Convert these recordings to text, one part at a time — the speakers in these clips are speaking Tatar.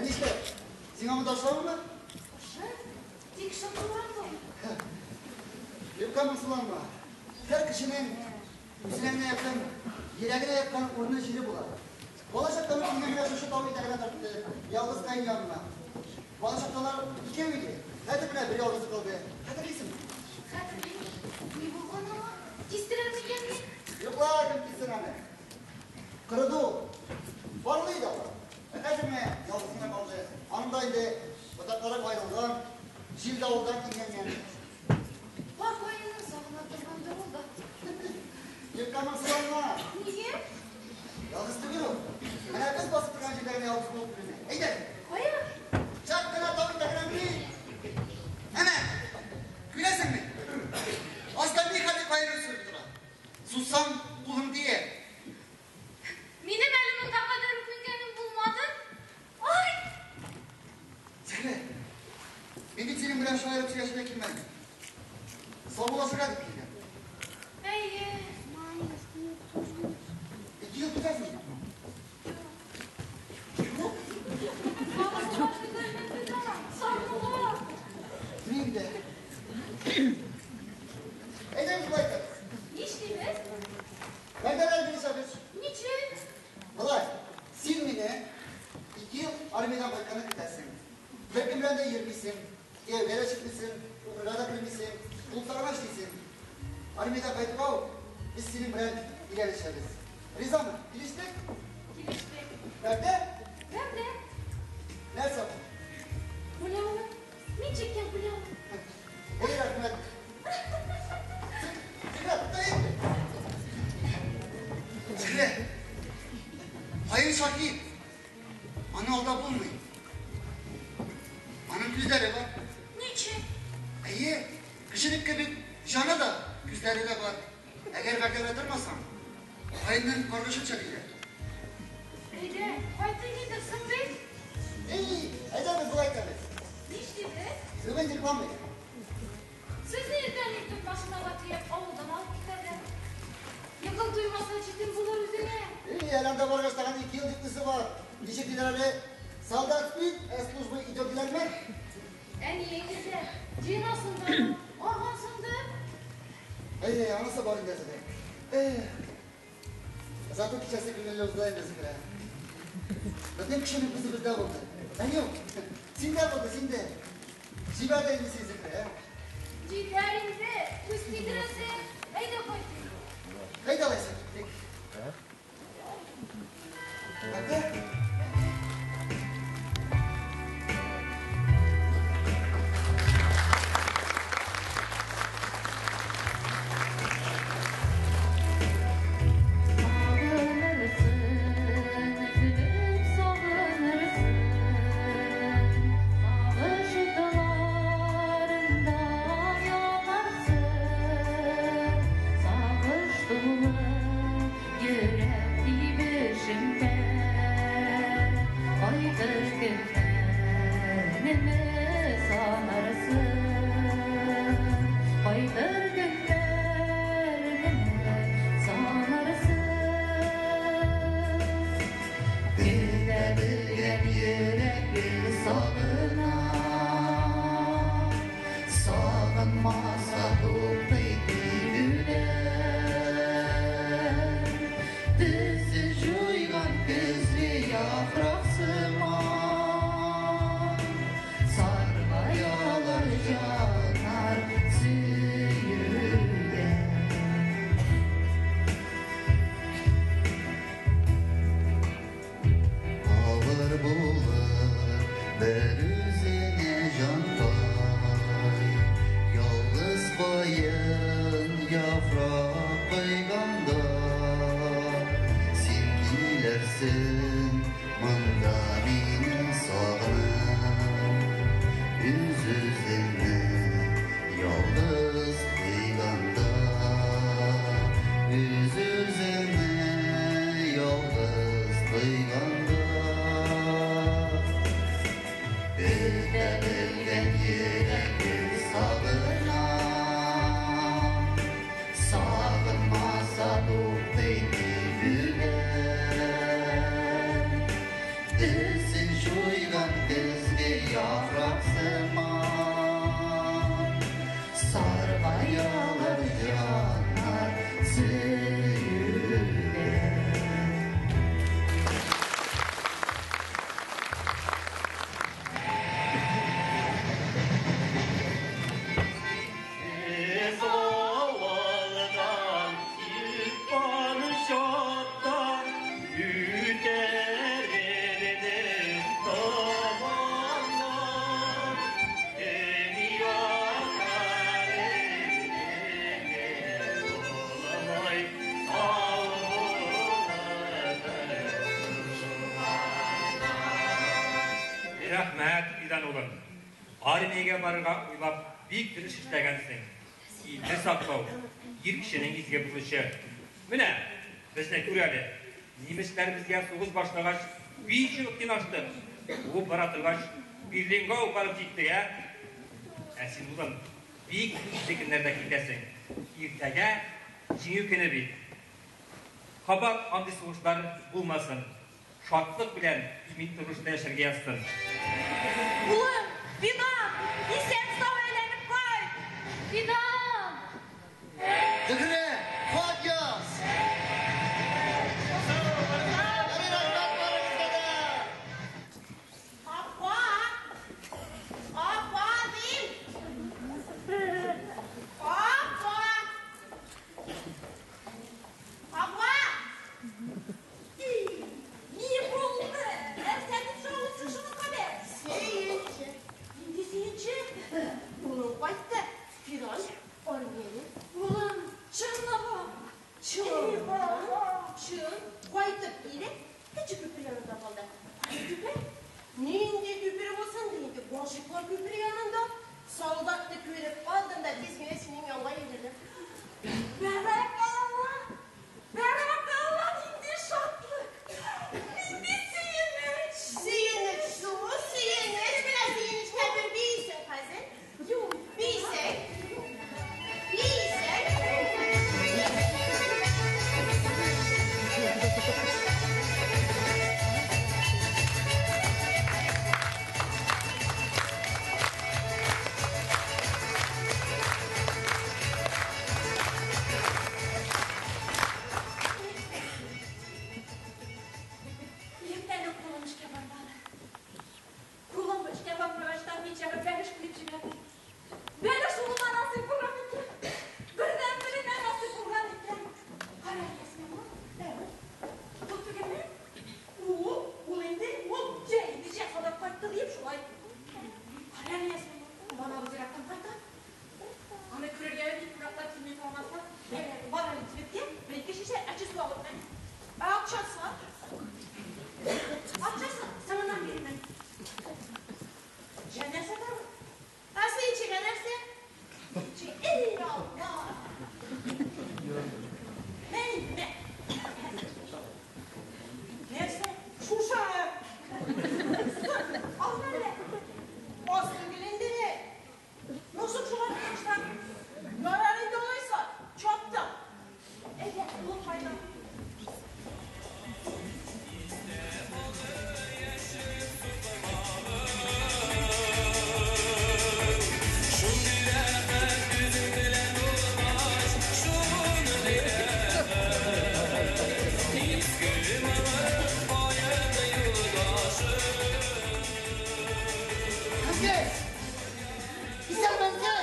Нишләп? Сиңа монда ошамыймы? Ошый. Тик шыпырдан бу. Юкка моңсуланма. Һәр кешенең үзенә генә якын, йөрәгенә якын урыны җире була. Бала чакта ук мине менә шушы тау итәгенә тартты, ялгыз каен янына. Бала чакта алар икәү иде. Хәзер менә бер ялгызы калды. Хәтерлисеңме? Хәтерлим. Ни булган аңа? Кистерәр микәнни? Юк ла, кем киссен аны? Корыды ул. Парлы иде алар. Ә хәзер менә ялгыз гына калды. Аның да инде ботаклары каерылган, җил-давылдан имгәнгән. Пар каенны сагына торгандыр ул да. Юкка моңсуланма. Нигә? Ялгыз түгел ул. Менә без басып торган җирдә генә ялгыз булып күренә. Әйдә. Кая? Чак кына тау итәгенә меник. Әнә! Күрәсеңме? Аста ни хәтле каен үсеп тора. Сузсаң, кулың тия. Минем әле монда кадәр үк менгәнем булмады. Ай! Зөһрә, мин бит синең белән шаярып сөйләшергә килмәдем. Саубуллашырга дип килгән. Әйе. 2 ел көтәсеңме? Юк. Юк. Мин дә. Әйдәгез болай итәбез. Нишлибез? Вәгъдәләр бирешәбез. Ничек? Болай, син мине 2 ел армиядән кайтканны көтәсең. Беркем белән дә йөрмисең, кияүгә дә чыкмыйсың, укырга да кермисең, клубта гына эшлисең. Армиядән кайтуга ук без синең белән өйләнешәбез. Ризамы? Килештек? Килештек. Вәгъдә? Вәгъдә. Нәрсә бу? Кулъяулык. Мин чиккән кулъяулык. Ой, рәхмәт. Зөһрә, тукта инде. Зөһрә. Каен шаһит. Аны алдап булмый. Аның күзләре бар. Ничек? Әйе, кешенең кебек җаны да, күзләре дә бар. Әгәр вәгъдәдә тормасаң, каенның каргышы төшә диләр. Әйдә, кайтыйк инде, соң бит. Эй, әйдә без болай итәбез. Нишлибез? Бүген йокламыйк. Сезне иртән иртүк машинага төяп авылдан алып китәләр. Йокың туймаса читен булыр үзеңә. Эй, әле анда баргач тагын 2 ел йокысы бар. Ничек диләр әле? Солдат спит, ә служба идет диләрме? Әниең дисә, җыенасыңдыр, аргансыңдыр. Әй, анысы бар инде әзерәк. Эх, озату кичәсе күңелле узды инде, Зөһрә. Безнең кешенең күзе бездә булды. Ә юк, синдә булды, синдә. Җибәр дә инде син, Зөһрә. Җитәр инде, күз тидерәсең. Әйдә кайтыйк. Әйдә алайса, киттек. Әйдә. Сагынырсың, өзелеп сагынырсың, сагыш утларында янарсың, сагыш тулы йөрәк тибешендә, кайтыр көннәрне санарсың, кайтыр көннәрне санарсың. Көтә белгән йөрәк гел сагына, сагынмаса туктый тибүдән. Төсен җуйган көзге яфрак сыман, саргаялар җаннар сөюдән. Авыр булыр бер үзеңә җантай, ялгыз каен яфрак койганда, син килерсең монда мине сагынып, үз-үзеңне ялгыз тойганда, үз-үзеңне ялгыз тойганда. Көтә белгән йөрәк гел сагына, сагынмаса туктый тибүдән. Төсен җуйган Рәхмәт, Фидан улым. Армиягә барырга уйлап бик дөрес эшләгәнсең. Илне саклау, ир кешенең изге бурычы. Менә, безне күр әле. Нимесләр безгә сугыш башлагач, 5 ел кыйнаштык. Куып бара торгач, Берлинга ук барып җиттек, ә? Ә син, улым, бик изге көннәрдә китәсең. Иртәгә Җиңү көне бит. Кабат андый сугышлар булмасын. Шатлык белән имин тормышта яшәргә язсын. Улым, Фидан, исән-сау әйләнеп кайт! Фидан! Зөһрә, хат яз! Ярый, рәхмәт барыгызга да! Апа! Апа, дим! Апа! Апа! Ни булды? Нәрсә дип шаулыйсың шуның кадәр? Сөенче. Нинди сөенче? Улың кайтты. Фидан армиядән. Улым, чынлап? Чын. Чын. Кайтып килеп, кече күпер янында калды. Кайсы күпер? Нинди күпер булсын ди инде, Гашыйклар күпере янында. Солдатны күреп алдым да тиз генә синең янга йөгердем. Бәрәкалла! Бәрәкалла, нинди шатлык! Нинди сөенеч! Сөенеч шул, сөенеч. Менә сөенечкә бер бийсең хәзер. Юк, Бийсең. Бийсең. Иртән үк кулым эшкә бармады. Кулым эшкә бармагач та мин чагы бәлеш куеп җибәрдем. Бәлеш улыма насыйп булган икән. Бердәнберенә насыйп булган икән. Кара, Ясмин, ул түгелме? Ул, ул инде, ул җәй инде җәй кадап кайтты диеп шулай. Кара, Ясмин, балабыз ерактан кайта. Аны күрергә дип кунаклар килми калмаса, бар әле кибеткә, бер-ике шешә әче су алып менә. Ә акчасы? Акчасы соңыннан бирермен. Җә нәрсә тагы? Ә сөенчегә нәрсә? Эй, Алла! Мә, мә. Нәрсә? Шушы. Ал әле. Аз түгел инде. Ну, соң шулай булгачтан. Ярар инде алайса. Чаптым. Әйдә, улым кайта. Әнкәй! Исәнме, әнкәй!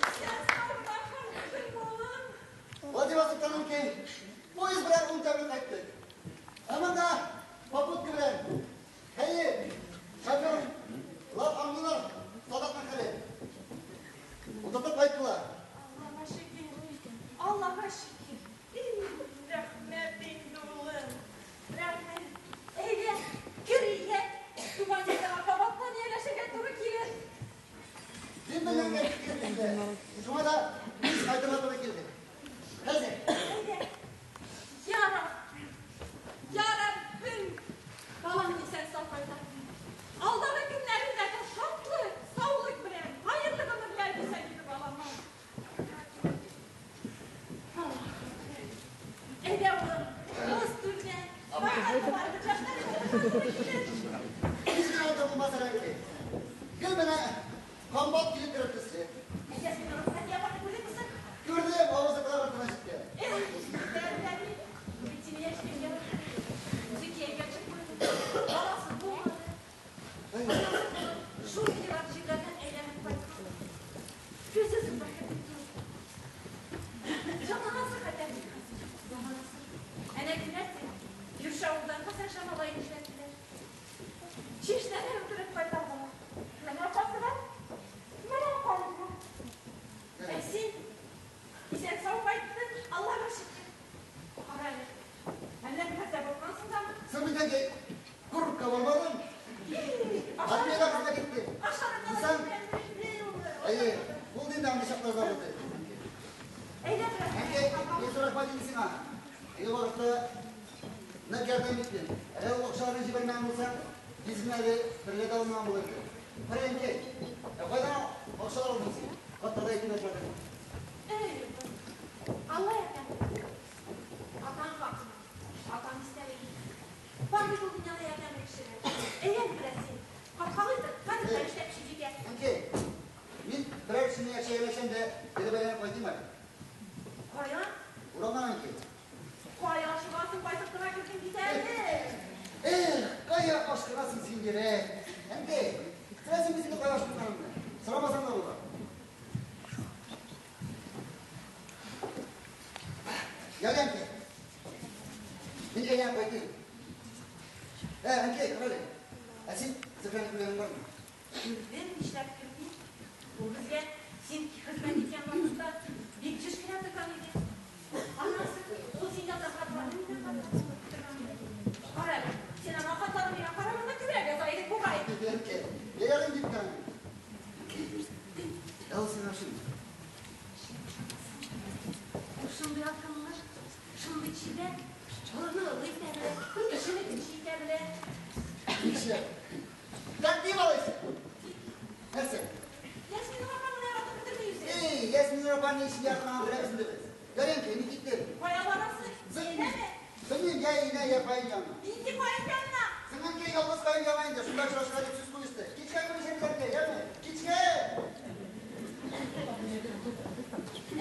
Исән-сау кайттың, улым. Владивостоктан, әнкәй, поезд белән 10 тәүлек кайттык. Ә монда попутка белән. Әйе, шофер лар аңлыйлар солдатның хәлен. Озатып кайттылар. Аллага шөкер. Аллага шөкер. Рәхмәт инде, улым. Рәхмәт. Әйдә, кер өйгә. Туган ягыңа кабаттан ияләшергә туры килер. Мин белгәнгә килде. Шуңа да тиз кайтырга туры килде. Хәзер. Әйдә. Я Раббим. Я Раббим. Балам исән-сау кайта. Алдагы көннәрендә дә шатлык, саулык белән, хәерле гомерләр бирсә иде балама. Әйдә, улым, уз түрдән. Бакалар туры килер. Тиз генә утырып булмас әле, әнкәй. Гел менә комбат килеп керер төсле. Әйдә, син аны Сәфия апаны күрдеңме соң? Күрдем, авызы колагы артына җиткән. Эх, дәрдәри. Битине яшькәнгә үзе кияүгә чыкмады. Баласы булмады. Шул ерак җирләрдән әйләнеп кайткан. Үзе зур бәхет бит ул. Җанланасы хәтәр бит хәзер. Җанланасы. Әнә күрәсең, күрше авылдан Хәсән Шамалайны эшләттеләр. Чишмәдә утырып кайта бала. Менә апасы бар. Менә. Әйе, булды инде андый чакларда булды. Әйдә бераз. Әнкәй, мин зур рәхмәт инде сиңа. Теге вакытта нык ярдәм иттең. Әгәр ул акчаларны җибәрмәгән булсаң, без генә әле бергә дә алмаган булыр идек. Кара, әнкәй, ә кайдан акчалар алдың син? Хатта да әйтмәдең хәзер. Әй, Алла ярдәм итте. Атаң хакына, атаң истәлеге. Бар бит ул дөньяда ярдәмле кешеләр. Әйдә әле бераз син. Капкалы итеп, хәзер фәрештә пешеп җитә. Әнкәй, мин берәр чынаяк чәй эчәм дә, теге бәйләнеп кайтыйм әле. Кая? Урамнан, әнкәй. Кая ашыгасың, кайтып кына кердең бит әле. Эх, кая ашкынасың син, йөрәк? Әнкәй, беләсең бит инде кая ашкынганымны. Сорамасаң да була. Ярый, әнкәй. Мин әйләнеп кайтыйм. Ә, әнкәй, кара әле. Ә син Зөһрәне күргәнең бармы? Күрдем, нишләп күрмим. Ул безгә син хезмәт иткән вакытта бик еш килә торган иде. Аннан соң ул син язган хатларны миннән хат торган иде. Кара әле, син аңа хатларны миңа караганда күбрәк яза идең бугай. Әнкәй, ярый дип тә. Ә ул сиңа ошыймы? Ул шундый акыллы, шундый чибәр, олыны олы итә белә, кечене кече итә белә. Нишләп? Тәкъдим алайса. Нәрсә? Ясминур апа гына яратып бетерми үзе. Эй, Ясминур апа ни өчен яратмаган беләбез инде без. Ярый, әнкәй, мин киттем. Кая барасың? Өйдәме? Белмим, я өенә, я каен янына. Нинди каен янына? Соң, әнкәй, ялгыз каен яна инде, шунда очрашырга дип сүз куешты. Кичкә күрешербез, әнкәй, яме? Кичкә!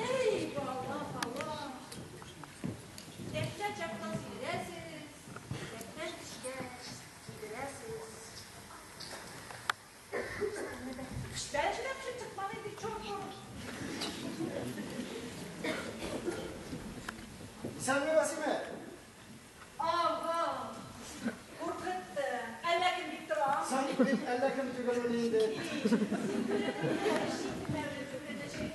Эй, бала, бала. Дәхшәт чапкан сидерәсез, дәхшәт төшкән кидерәсез. Бәлеш дә пешеп чыкмады инде, чорт булып. Исәнме, Васимә? Ага, куркытты. Әллә кем дип торам. Соң, мин әллә кем түгелмени инде. Син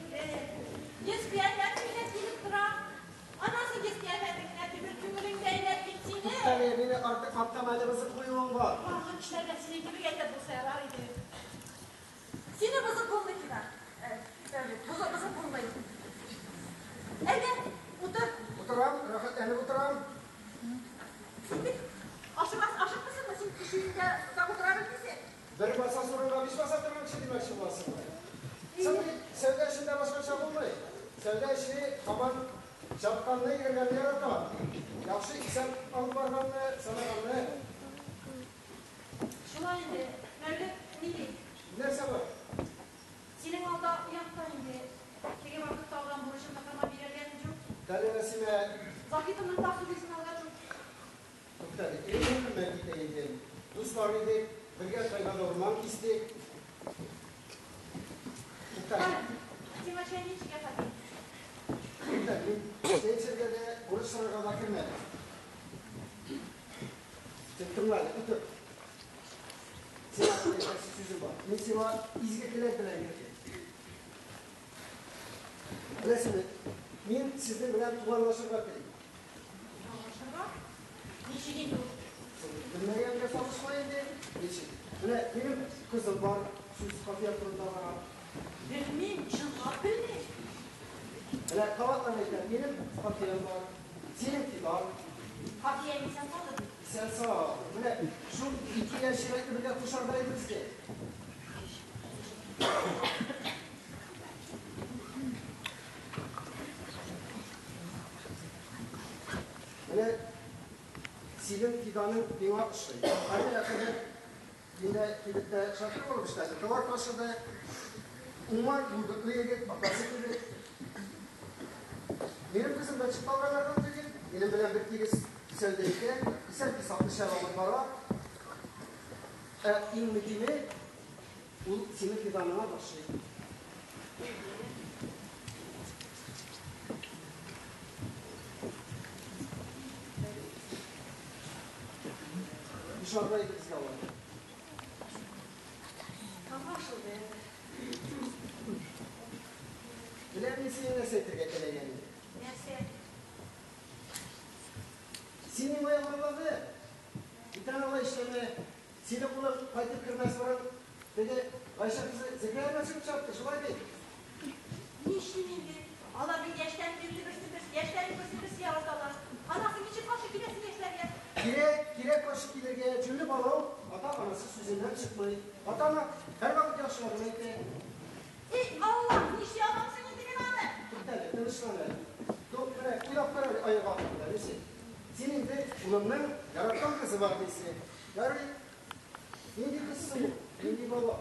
Йөз кыяфәт мине килеп тора. Анасы йөз кыяфәтең генә түгел, күңелең дә әйбәт бит синең. Туктале, мине артык мактама әле, бозып куюың бар. Барган кешеләргә синең кебек әйбәт булса ярар иде. Сине бозып булмый, Фидан. Бозып, бозып булмый. Әйдә, утыр. Утырам, рәхәтләнеп утырам. Син бит ашыгас, ашыкмыйсыңмы? Син кеше өендә озак утыра белмисең. Бер басасы урынга биш баса торган кеше димәкче буласыңмы? Соң бит сәүдә эшендә башкача булмый. Сәүдә эше һаман чапканны, йөргәнне ярата. Яхшы исәп алып барганны, санаганны. Шулай инде, Мәүлет, ни ди? Нәрсә бар? Синең алда оят та инде. Теге вакытта алган бурычымны кырма бирергәнем юк. Тәле Рәсимә. Заһитымның пособиесен алган юк. Туктале, иреңне хөрмәт итә инде. Дуслар идек, бергә тайгада урман кистек. Туктале. Сиңа чәй ничек хәзер? Туктале, мин чәй эчәргә дә, бурыч сорарга да кермәдем. Син тыңла әле, утыр. Сиңа әйтәсе сүзем бар. Мин сиңа изге теләк белән килдем. Беләсеңме, мин сезнең белән туганлашырга телим. Туганлашырга? Ничек инде ул? Белмәгәнгә салышма инде. Ничек? Менә минем кызым бар, сүз Кафия турында бара. Белмим, чынлап белмим. Менә кабатлап әйтәм, минем Кафиям бар, синең Фидан. Кафия исән сау бит. Исән сау. Менә шул ике яшь йөрәкне бергә кушарга иде безгә. Менә синең Фиданың миңа ошый. Әлегә кадәр миндә кибеттә шофер булып эшләде. Товар ташыды. Уңган, булдыклы егет, атасы кебек. Минем кызым да чыгып калганнардан түгел. Минем белән бер тигез сәүдә итә, исәп-хисапны шәп алып бара. Ә иң мөһиме, ул синең Фиданыңа башлый. Ишарга иде безгә алай. Аңлашылды. Беләм мин синең нәрсә әйтергә теләгәнеңне. Нәрсә? Син миңа яманлады. Бүтән алай эшләмә. Сине кулың кайтып кермәс борын теге Гайшә кызы Зөһрә чыгып чапты, шулай бит? Нишлим инде? Алар бит яшьтән бирле берсе-берсе, яшьләрен берсе-берсе яраталар. Анасы ничек каршы киләсен яшьләргә? Кирәк, кирәк каршы килергә. Җүнле бала ул, ата-анасы сүзеннән чыкмый. Ата-ана һәрвакыт яхшыларын әйтә. Эй, Аллаһ, нишли алам соң инде мин аны? Туктале, тынычлан әле. Ну, менә уйлап кара әле аяк артында, Люси. Син инде улымның яраткан кызы бар дисең. Ярый. Нинди кыз соң ул? Нинди бала?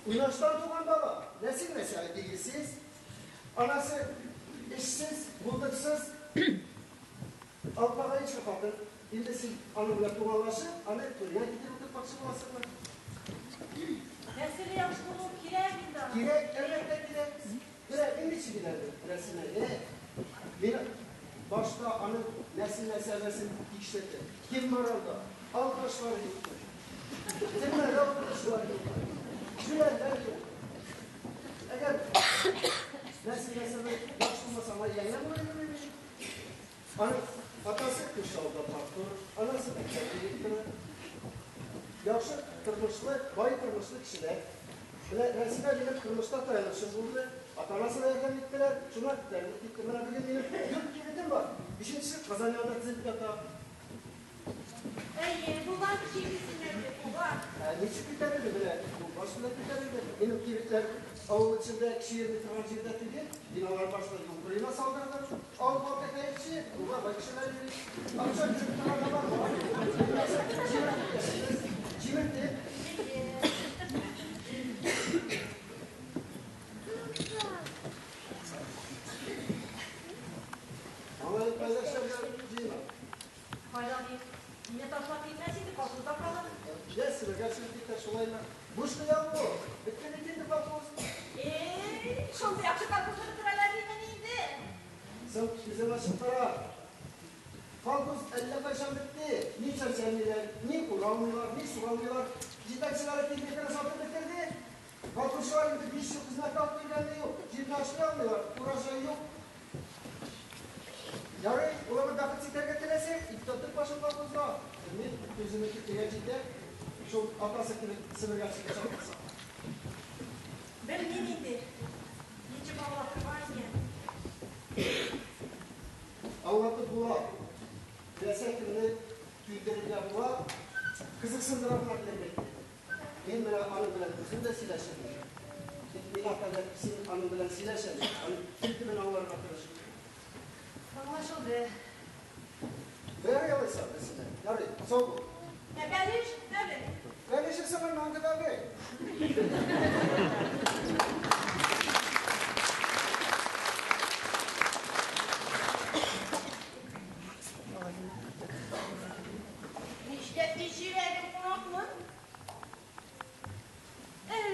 Уйнаштан туган бала. Нәсел нәсәбе билгесез. Анасы эшсез, булдыксыз. Алпага ише хатын. Инде син аның белән туганлашып, аны түргә китереп утыртмакчы буласыңмы? Нәселе яхшы булуы кирәк инде аның. Кирәк, әлбәттә кирәк. Менә мин ничек инде Рәсимә, э? Мин башта аның нәсел нәсәбәсен тикшердем. Кем бар анда? Алкашлар юкмы? Кемнәр алкашлар юкмы? Җүләрләр юкмы? Әгәр нәсел нәсәбе яхшы булмаса, аңа өйләнгән булыр идеме мин? Аның атасы Күршеавылда трактор, анасы мәктәп директоры. Яхшы тормышлы, бай тормышлы кешеләр. Менә Рәсимә минем тормышта таянычым булды. Ата-анасы да ярдәм иттеләр. Шуңа күтәрелеп киттем. Менә бүген минем дүрт кибетем бар. Бишенчесе Казан янында төзелеп ята. Әйе, булган кеше инде син әле, булган. Ә ничек күтәрелде? Менә бу баш белән күтәрелде. Минем кибетләр авыл эчендә, кеше йөрми торган җирдә түгел. Биналар башта юл кырыена салдырдым. Авыл халкы хәерче, юлга бай кешеләр йөри. Акча төшеп тора да бар. Җимертеп, җимертеп. Алай кайда эшләргә җыена? Кайда дип? Мине ташлап китмәс инде, колхозда калыр. Беләсезме, гәрчә китә шулаймы? Буш хыял бу. Беткән бит инде колхоз. Эй, шундый яхшы колхозны бетерәләр димени инде? Соң күзең ачып кара. Колхоз әллә кайчан бетте. Ни чәчәмиләр, ни уралмыйлар, ни сугалмыйлар. Җитәкчеләре техниканы сатып бетерде. Колхозчылар инде 5 ел хезмәт алып килгәне юк. Җирне эшли алмыйлар, урожай юк. Ярый, улымны бәхет итәргә теләсәң, иттотып башын колхозга. Мин үземне китергә җитә. Шул атасы кебек Себергә чыгып чапмаса. Белмим инде. Ничек аңлатырга икән? Аңлатып була. Теләсә кемне көйдерергә була. Кызыксындыра гына белергә кирәк. Мин менә аның белән үзем дә сөйләшермен. Тик миңа кадәр син аның белән сөйләш әле. Аның тел төбен аңларга тырыш. Аңлашылды. Ярый алайса, Рәсимә. Ярый, сау бул. Ә бәлеш, бәлеш. Бәлеше соң инде бәлеш. Нишләп тиз җибәрдең кунакны? Эй,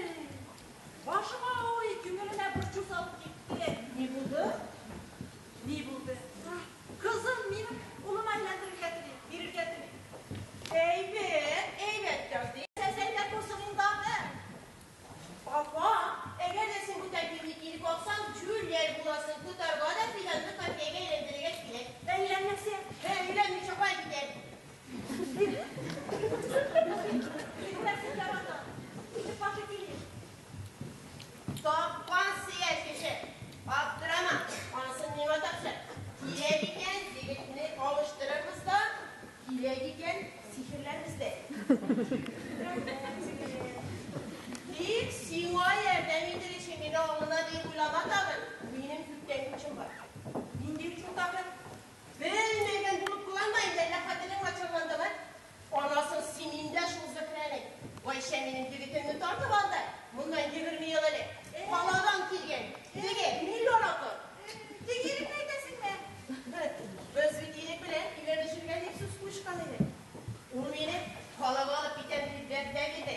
башыма ой, күңелемә борчу салып китте. Ни булды? Ни булды? Кызым минем улыма әйләндерергә тели, бирергә тели. Әйбәт, әйбәт тәкъдим. Сез әйбәт булсын инде аны. Апа, әгәр дә син бу тәкъдимне кире каксаң, җүләр буласың. Тотарга да фиданны кафега әйләндерергә кирәк. Әйләнмәсә, Әйләнмичә кая китәр? бирмәсен ярата. Итеп башы килер. Тапкан сөяк кеше. Аптырама, анысын миңа тапшыр. Кирәк икән, егетне алыштырырбыз да, кирәк икән, сихерләрбез дә. Тик сиңа ярдәм итер өчен генә алына дип уйлама тагын. Минем күптән көчем бар. Нинди көчең тагын? Белмәгән булып кыланма инде, әллә хәтерең начарландымы? Анасын синең дә шул Зөһрәнең. Гайшә минем егетемне тартып алды. Моннан 20 ел элек. Каладан килгән. Теге миллион аты. Теге иреңне әйтәсеңме? Без бит ирек белән өйләнешергә дип сүз куешкан идек. Ул мине калага алып китәм дип вәгъдә бирде.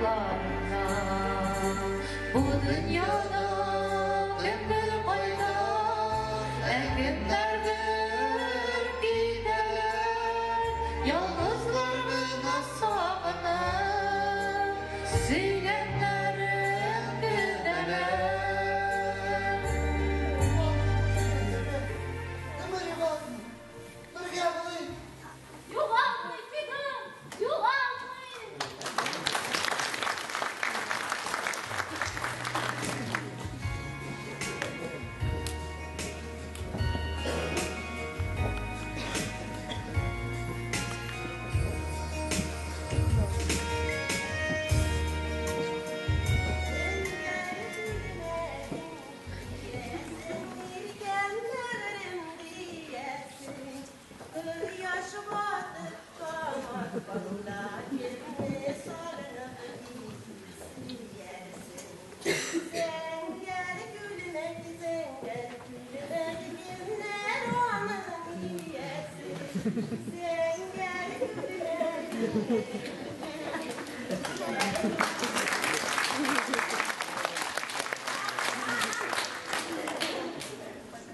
яннарына. Бу дөньяда кемдер кайта, ә кемнәрдер китәләр. Ялгызлар гына сагынып, сөйгәннәрен көтәләр. Өмер югалсын. Бергә булыйк. Югалмый, Фидан, югалмый.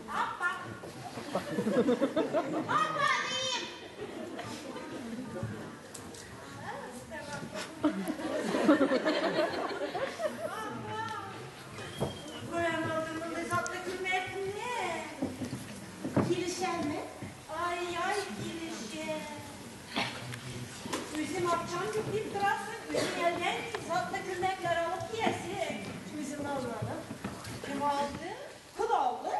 Апа! Апа дим! Апа! Каян алдың мондый затлы күлмәкне? Килешәме? Ай-ай, килешә. Үзем акчам юк дип торасың, үзең әллә нинди затлы күлмәкләр алып киясең. Үзем алмадым. Кем алды? Кыз алды.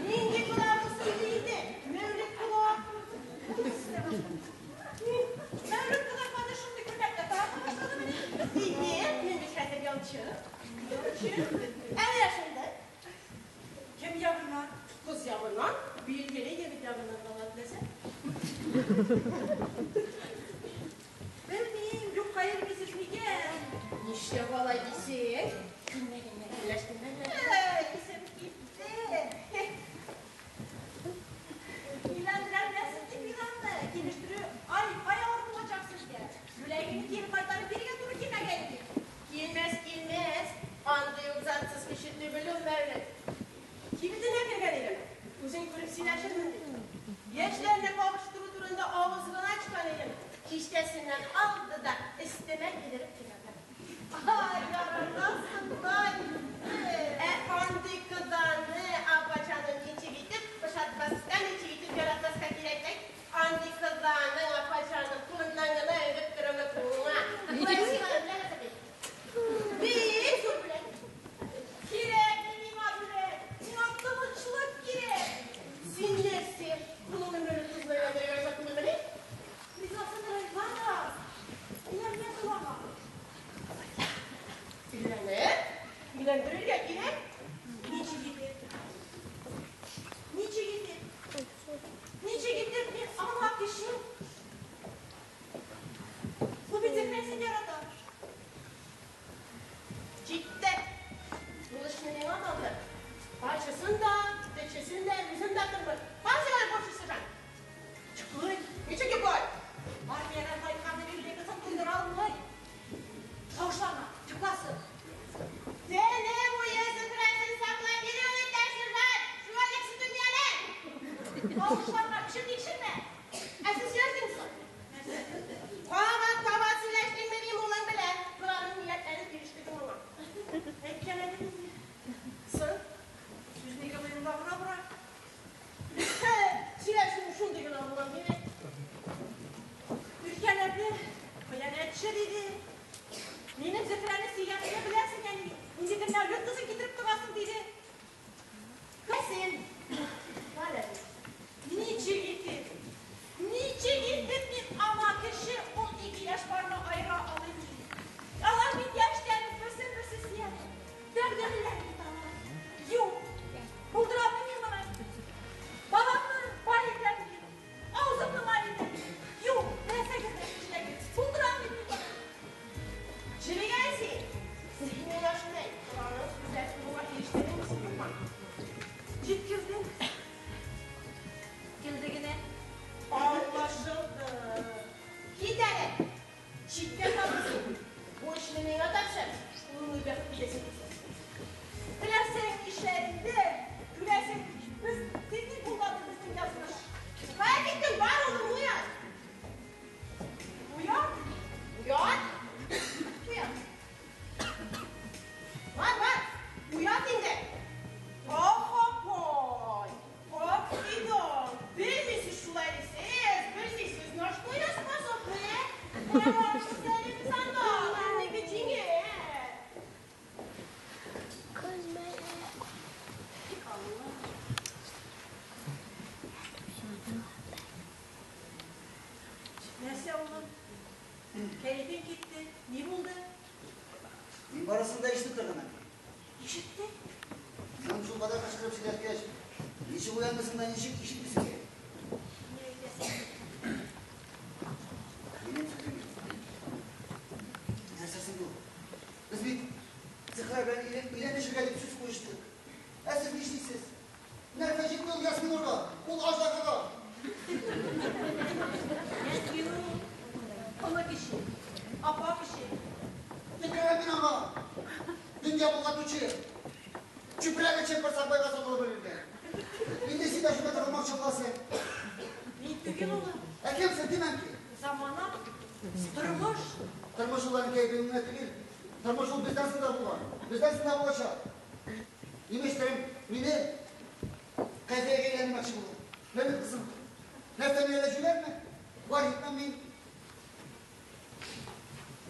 Нинди кода булсын ди инде? Мәүлет кода. Мәүлет кода кайда шундый күлмәкләр тарата башладымыни? Ие, мин бит хәзер ялчы. Ялчы? Ә менә шунда. Кем ягыннан? Кыз ягыннан, билгеле егет ягыннан кала теләсә. Белмим, юкка йөрмисез микән? Нишләп алай дисең? Күлмәгеңне килештеңме әллә? Исем китте. Өйләндерәлмәссең дип Фиданны. Килештерү, ай, ай авыр булачак сезгә. Бүләгеңне кире кайтарып бирергә туры килмәгәе дип. Килмәс, килмәс. Андый ук затсыз кеше түгел ул Мәүлет. Кибетенә кергән идем. Үзең күреп сөйләшермен дип. Яшьләрне кавыштыру турында авыз гына ачкан идем. Киштәсеннән алды да өстемә кидереп җибәрде. Ай, яратасың да инде. Ә андый кызаны, апа җаным, ничек итеп ошатмаска, ничек итеп яратмаска кирәк әйт? Андый кызаның, апа җаным, кулыннан гына үбеп торуны кулыңа. Болай сиңа бүләк әзерлим. Бик зур бүләк. Кирәкми миңа бүләк. Миңа тынычлык кирәк. Син нәрсә, кулыңны Мәүлет кызына өйләндерергә риза түгелмени? Ризасын райварас. Өйләнмәс ул аңа. Өйләнер, өйләндерергә кирәк. Ничек итеп? Ничек итеп? Ничек итеп мин ана кеше? Бу бит Зөһрәсен ярата. Җитте. Ул эшне миңа калдыр. Ачысын да, төчесен дә, үзем дә кырмын. Хәзер борчысы жан. Чыкмый. Ничек йоклый? Армиядән кайтканны бирле кызын туйдыра алмый. Тавышланма, йокласын. Төне буе Зөһрәсен саклап йөрү итәрсең, жан. Шугалексез дөньяны. Тавышланма, кеше тикшермә. Ә син сөйләштеңме соң? Кабат-кабат сөйләштеңме дим улың белән? Кораның ниятләрен килештергең аңа. Әйткәләдем инде. Соң? Сүз нигә муенда гына бара? Сөйләшү шундый гына булган димәк. Үткәләде, хыянәтче диде. Минем Зөһрәне сөйгәнемне беләсең, әни. Ниндидер Мәүлет кызын китереп торасың диде. Син. Валя. Ничек итеп? Ничек итеп мин ана кеше 12 яшь барны аера алыйм? Алар бит яшьтән үк берсен-берсе сөяләр. Дәрдәлеләр бит алар. Юк, булдыра алмыйм мин моны. Баламны бай итәм дип, авызымны май итәм дип. Юк, теләсәгез дә эшләгез. Булдыра алмыйм мин моны. Җебегән син. Нәрсә, улым? Кәефең китте. Ни булды? Мин барысын да ишетеп тордым, әнкәй. Ишеттең? Син шул кадәр кычкырып сөйләткәч, ничек уянмыйсың да ничек ишетмисең икән? Ни әйтәсең? Минем сүзем юк. Нәрсәсең бу? Без бит Зөһрә белән өйләнешергә дип сүз куештык. Ә сез нишлисез? Нәрсә җитте ул Ясминурга, ул аждаһага? Ясминур, олы кеше, апа кеше. Төкерәм мин аңа! Дөнья болгатучы, чүпрәге чемпер-сарбайга сатылып өлгергән. Инде син дә шунда тыгылмакчы буласың. Мин түгел, улым. Ә кем син, дим, әнкәй? Замана, тормыш. Тормыш ул, әнкәй, безнең генә түгел. Тормыш ул бездән соң да булган, бездән соң да булачак. Имештерем, мине Кәфиягә өйләндермәкче булды. Менә бит, кызым. Нәрсә, мин әллә җүләрме? Бар, китмәм мин.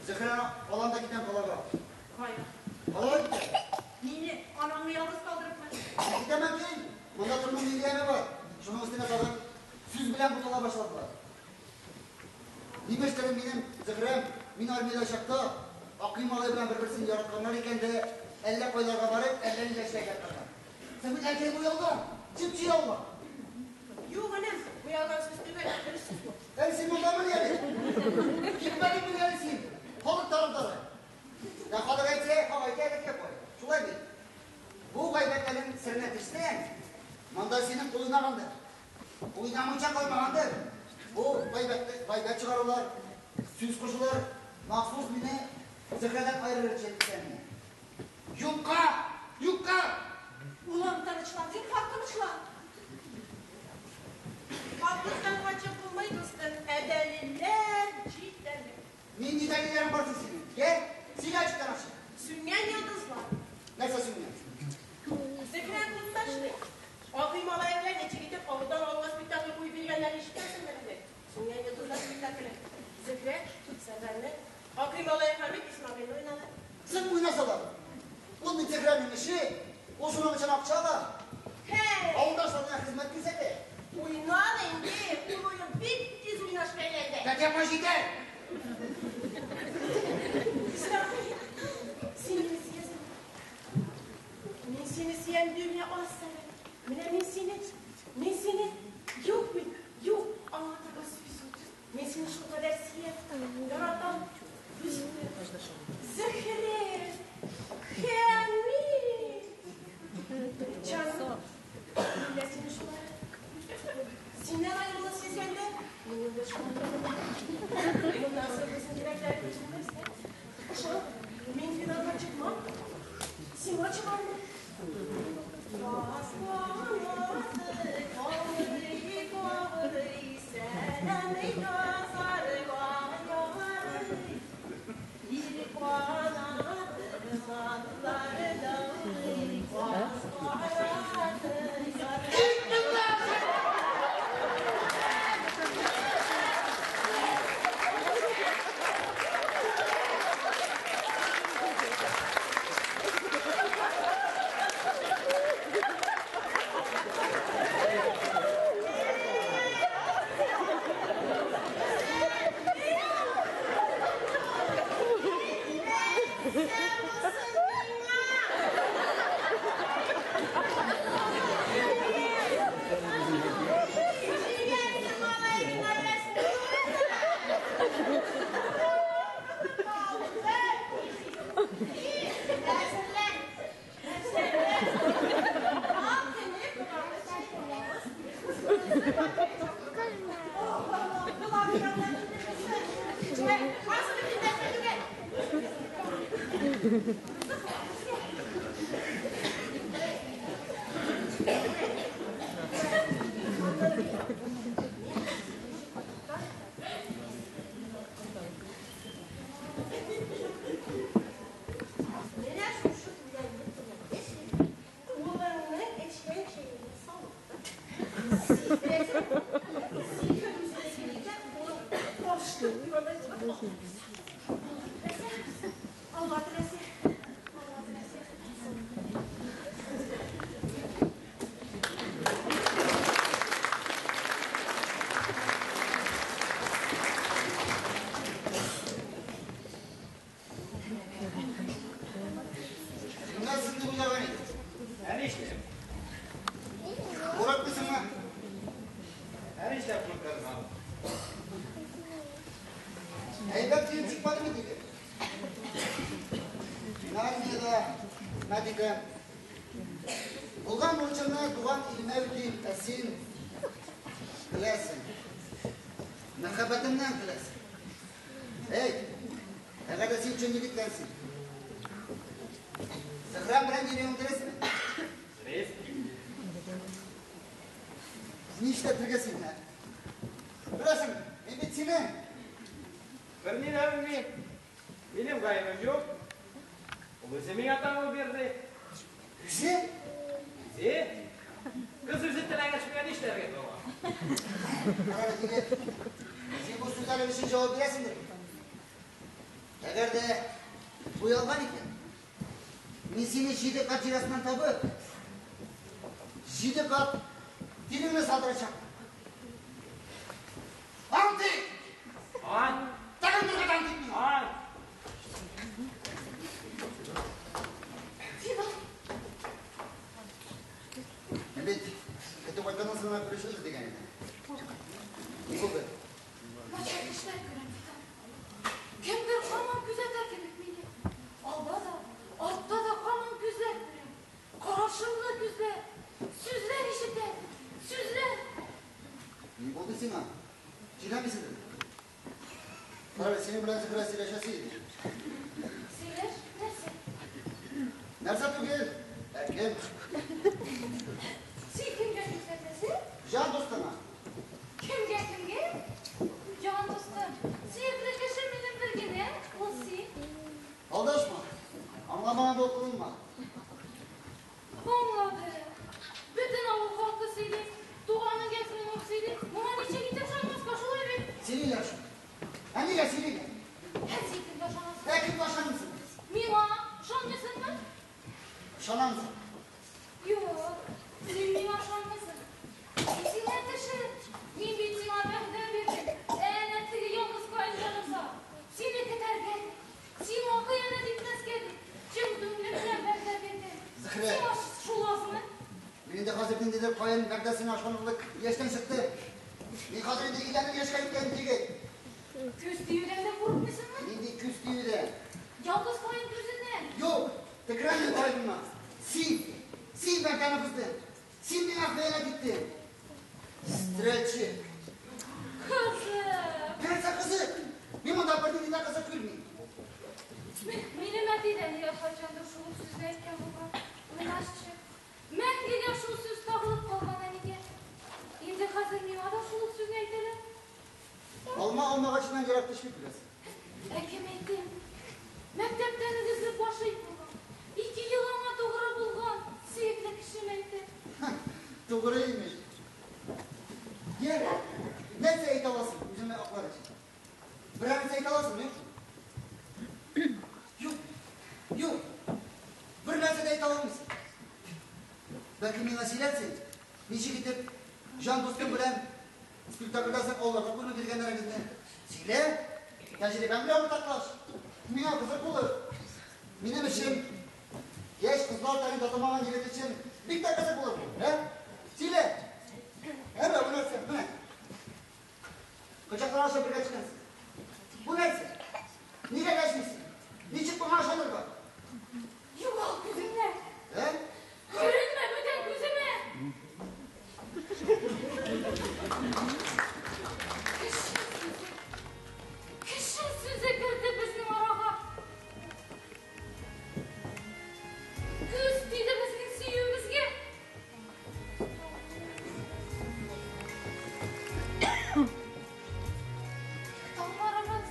Зөһрә, алам да китәм калага. Кая? Калага китәм. Мине, анаңны ялгыз калдырыпмы? Китәм, әнкәй. Монда тормый нинди яме бар? Шуның өстенә тагын сүз белән бутала башладылар. Имештер, минем Зөһрәм, мин армиядә чакта, Акый малай белән бер-берсен яратканнар икән дә, әллә кайларга барып, әллә ниләр эшләп ятканнар. Син бит, әнкәй, бу ялган! Чеп-чи ялган! Юк, энем, бу ялган сүз түгел, дөрес сүз бу. Әле син мондамыни әле? Китмәдеңмени әле син? Халык тарафдары. Ә халык әйтсә, хак әйтә, әйтә куй. Шулай бит. Бу гайбәтләрнең серенә төшсәң, монда синең кул уйнагандыр. Уйнамыйча калмагандыр. Бу гайбәт, гайбәт чыгарулар, сүз кушулар махсус мине Зөһрәдән аерыр өчен икәнме? Юкка! Юкка! Улым, тынычлан, зинһар, тынычлан. Хаклыктан качып булмый, дустым, ә дәлилләр җитәрлек. Нинди дәлилләрең бар соң синең? Йә, сөйлә ачыктан-ачык. Сүнгән йолдызлар. Нәрсә сүнгән? Зөһрә клубта эшли. Агый малае белән ничек итеп авылдан авылга спектакль куеп йөргәннәрен ишеткәнсеңдер инде. Сүнгән йолдызлар спектакле. Зөһрә, Сәрвәрне, Акый малае Хәмит Исмәгыйльне уйнады. Соң уйнасалар. Ул бит Зөһрәнең эше. Ул шуның өчен акча ала. Һәй! Авылдашларына хезмәт күрсәтә. Уйнады инде. Ул уен бик тиз уйнашка әйләнде. Тәти апа, җитәр! Исмәгыйль, син мине сөясеңме? Мин сине сөям диюемә аз сәбәп. Менә мин сине, мин сине, юк бит, юк, аңлатырга сүз юк. Мин сине шулкадәр сөям, яратам. Зөһрә, Хәмит. Җаным, мин дә сине шулай. Синнән аерылуны сизгәндә, минем дә шулай. Моннан соң безнең йөрәкләр өзелмәс, Ышан, мин финалга чыкмам. Сиңа чыгармын. Менә шушы үләнне теләгәч, улыңның эчкән чәенә салып Сихер, сихер үзенә сөйләгән, улың ташты диванда чыгып Теләсә, Алла теләсә, Алла теләсә. Nasıl дип уйлаган идем? Ә нишләп? Курыкмыйсыңмы? Ә нишләп куркырга? Әйбәт кием чыкмадымы диде. Мин армиядә, медикам. Булган бурычымны туган илемә үтим, ә син көләсең. Мәхәббәтемнән көләсең. Әйт, әгәр дә син чын егетләрсең. Зөһрәм белән йөрүең дөресме? Дөрес. Нишләтергә син, ә? Беләсең, мин бит сине. Берни дә белмим. Минем гаебем юк. Ул үзе миңа таңу бирде. Үзе? Үзе? Кыз үзе теләгәч миңа нишләргә була? Карале, егет. Син бу сүзләрем өчен җавап бирәсеңдер бит? Әгәр дә бу ялган икән, мин сине 7 кат җир астыннан табып, 7 кат тиреңне салдырачакмын. Ант ит! Ант! Тагын бер кат ант ит миңа! Ант! Фидал. Мин бит көтеп кайтканнан соң гына күрешербез дигән идем. Ни булды? Начар төшләр күрәм, Фидал. Кемдер һаман күзәтә кебек мине. Алда да, артта да һаман күзләр күрәм. Карашымлы күзләр, сүзләр ишетәм, сүзләр. Ни булды сиңа? Сөйләмисеңме? Карале, синең белән Зөһрә сөйләшәсе иде. Сөйләш, нәрсә? Нәрсә түгел? Ә кем? Син кемгә күзәтәсең? Җан дустыңа. Кемгә, кемгә? Җан дустым. Сөекле кешем минем бер генә, ул син. Алдашма. Аңламаган булып кылынма. Аңлады. Бөтен авыл халкы сөйли. Туганың Ефремов сөйли. Моңа ничек итеп ышанмаска, шулай бит? Сөйлиләр шул. Ә нигә сөйлиләр? Ә син кемгә ышанасың? Ә кемгә ышанмыйсың? Миңа ышанмыйсыңмы? Ышанамсың. Юк, син миңа ышанмыйсың. Исеңә төшер. Мин бит сиңа вәгъдә бирдем. Әнә теге ялгыз каен янында. Сине көтәргә, сиңа хыянәт итмәскә дип, чын күңелем белән вәгъдә бирдем. Зөһрә. Сиңа шул азмы? Мин инде хәзер ниндидер каен вәгъдәсенә ышанырлык яшьтән чыкты. Мин хәзер инде өйләнер яшькә җиткән егет. Күз тиюдән дә курыкмыйсыңмы? Нинди күз тиюдән? Ялгыз каен күзеннән. Юк, текрәнмим каеныңа. Син, син вәгъдәне боздың. Син миңа хыянәт иттең. Стрельчик. Кызым. Нәрсә кызы? Мин монда бернинди дә кызык күрмим. Минем әти дә нигә кайчандыр шул ук сүзне әйткән булган. Уйлашчы. Мәңгегә шул сүз тагылып калган әнигә. Инде хәзер миңа да шул ук сүзне әйтәләр. Алма алмагачыннан ерак төшми күрәсең. Ә кем әйтте? Мәктәптән үгезле гашыйк булган. 2 ел аңа тугры булган сөекле кешем әйтте. Тугры имеш. Йә, нәрсә әйтә аласың үзеңне аклар өчен? Берәр нәрсә әйтә аласыңмы, юкмы? Юк, юк. Бер нәрсә дә әйтә алмыйсың. Бәлки миңа сөйләрсең, ничек итеп җан дустың белән спектакльдә соң авылларга күренеп йөргәннәрегезне. Сөйлә, тәҗрибәң белән уртаклаш. Миңа кызык булыр. Минем өчен, яшь кызлар тәне татымаган егет өчен бик тә кызык булыр бу, ә? Сөйлә. Әмма бу нәрсә, менә. Кочаклар аша бергә төшкәнсең. Бу нәрсә? Нигә дәшмисең? Ничек моңа ышанырга? Югал күземнән. Ә? Күренмә бүтән күземә. Кеше сүзе. Кеше сүзе керде безнең арага. Күз тиде безнең сөюебезгә. Таңнарыбыз,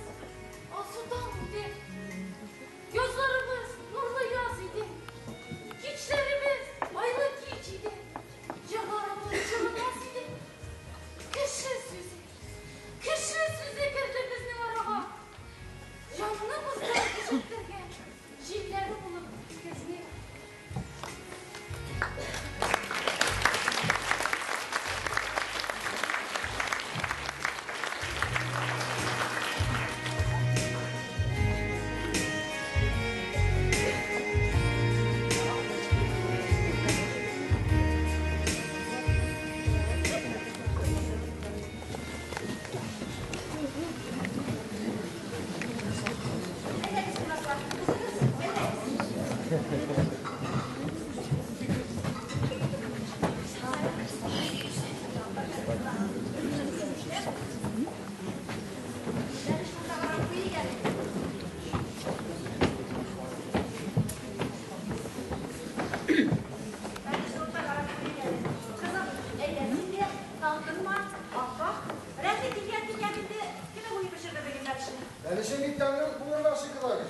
Бәлешең бик тәмле булырга шикелле.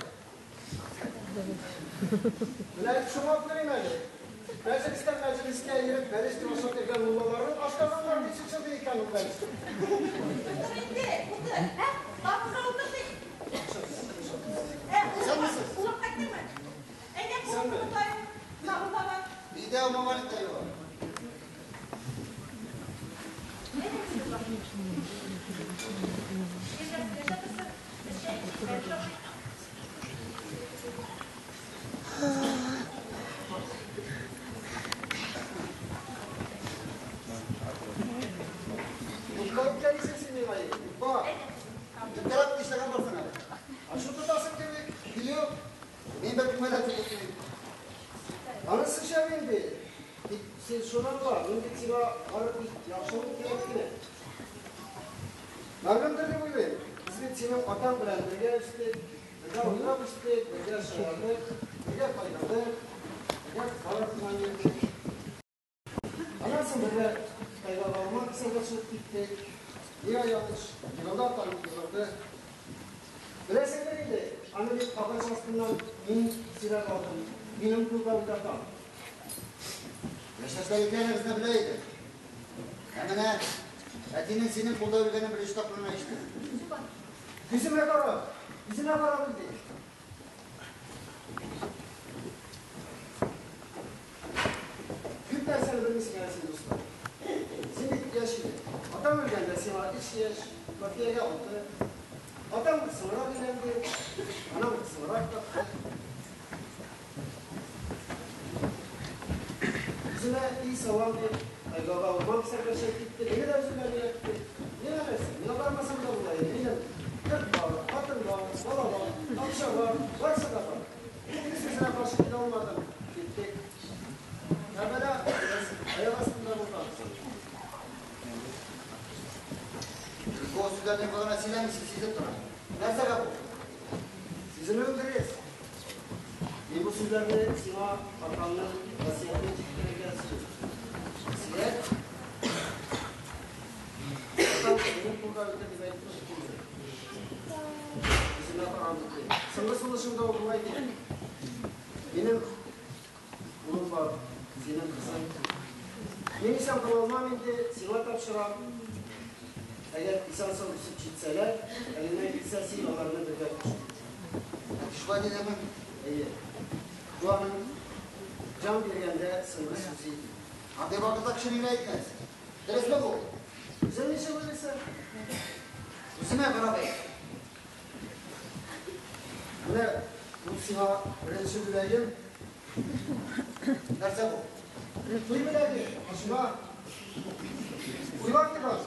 Менә шуңа аптырыйм әле. Мәҗлестән мәҗлескә йөреп, бәлеш дип ашап йөргән муллаларның ашказаннары ничек чыдый икән ул бәлеш? Утыр инде, утыр. Ә, табынга утыр ди. Ә, улым кайттыңмы? Әйдә, кулыңны тотайым. Табында бар. Өйдә умывальник та юк. Юкка үпкәлисең син миңа, егет, юкка. Дүрт эшләгән барсың әле. Ачу тотасың кебек. Юк. Мин бер кемгә дә түгел түгел. Анысы шәп инде. Тик син шуны аңла, мин бит сиңа бары тик яхшылык теләп кенә. Мәгълүмдер дип уйлыйм. Без бит синең атаң белән бергә үстек, бергә уйнап үстек, бергә шаярдык, бергә кайгырдык, бергә кызлар артыннан йөрдек. Аннан соң бергә Кытайга урман кисәргә чыгып киттек. Миңа ялгыш, егылды атаң, егылды. Беләсеңдер инде, аны бит агач астыннан мин сөйрәп алдым. Минем кулда үлде атаң. Яшьтәшләр икәнегезне белә идем. Ә менә әтинең синең кулда үлгәнен беренче тапкыр гына ишеттем. Күземә карап, күземә карап үлде. Күп нәрсәне белмисең әле син, дустым. Син бит яшь идең. Атаң үлгәндә сиңа 3 яшь, Кафиягә 6. Атаң соңрак өйләнде, анаң соңрак тапты. Үзенә өй салам дип, Тайгага урман кисәргә чыгып китте. Мине дә үзе белән ияртте. Миңа нәрсә? Миңа бармасам да була иде. Минем йорт бар, хатын бар, бала бар, акча бар, барысы да бар. Мин сүзенә каршы килә алмадым. Киттек. Кәрбәлә аяк астында булган. Бу сүзләрне юкка гына сөйләмисең, сизеп торам. Нәрсәгә бу? Сизелүең дөрес. Мин бу сүзләрне сиңа атаңның васыятен җиткерергә сөйлим. Васыят? Атаң минем кулда үлде дип әйтте инде. Үземә карап үтте. Соңгы сулышымда ул болай диде. Минем улым бар, синең кызың. Мин исән кала алмам инде, сиңа тапшырам. Әгәр исән-сау үсеп җитсәләр, әлеңнән килсә, син аларны бергә куш. Әти шулай дидеме? Әйе. Бу аның җан биргәндә соңгы сүзе иде. Андый вакытта кеше нигә әйтмәс? Дөресме бу? Үзең ничек уйлыйсың? Үземә карап әйт. Менә бу сиңа беренче бүләгем. Нәрсә бу? Туй бүләге, машина. Уйлап тор.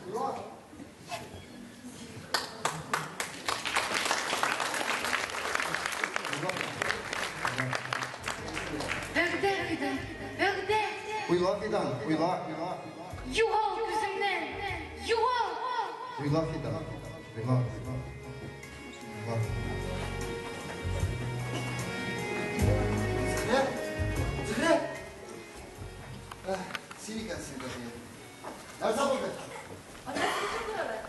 Уйлап. Вәгъдә, Фидан, вәгъдә! Уйла, Фидан, уйла. Югал күземнән, югал! Уйла, Фидан, уйла. Уйла. Зөһрә! Зөһрә! Син икәнсең, Кафия. Нәрсә булды? Анда ничек торалар?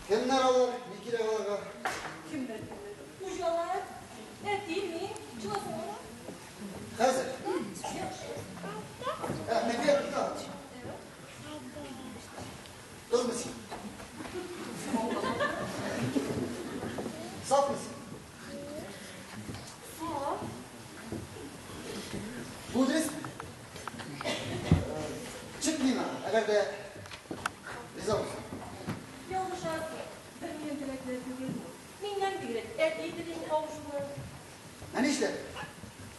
Кемнәр алар? Ни кирәк аларга? Кемнәр, кемнәр? Хуҗалар. Әти, мин. Чыгасың аны? Хәзер. Яхшы. Кафия, тукта. Кызмы син? Сафмы син? Саф. Бу дөресме? Чык миңа, әгәр дә риза булсаң. Ялгышасың. Бер минем теләкләр түгел бу. Миннән бигрәк әти телим кавышуны. Ә нишләп?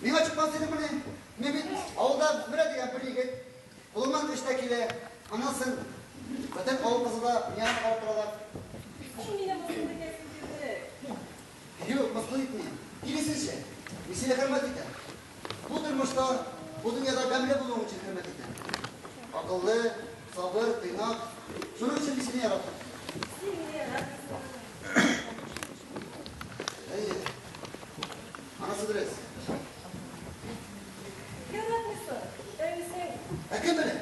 Миңа чыкмас идеңмени? Мин бит авылда менә дигән бер егет. Кулымнан эш тә килә. Аннан соң бөтен авыл кызы да миңа карап торалар. Син мине мыскыл итәсең кебек. Юк, мыскыл итмим. Киресенчә, мин сине хөрмәт итәм. Бу тормышта, бу дөньяда гамьле булуың өчен хөрмәт итәм. Акыллы, сабыр, тыйнак. Шуның өчен мин сине яратам. Син мине яратмыйсың. Әйе. Анасы дөрес. Яратмыйсың. Ә үзең? Ә кем белә?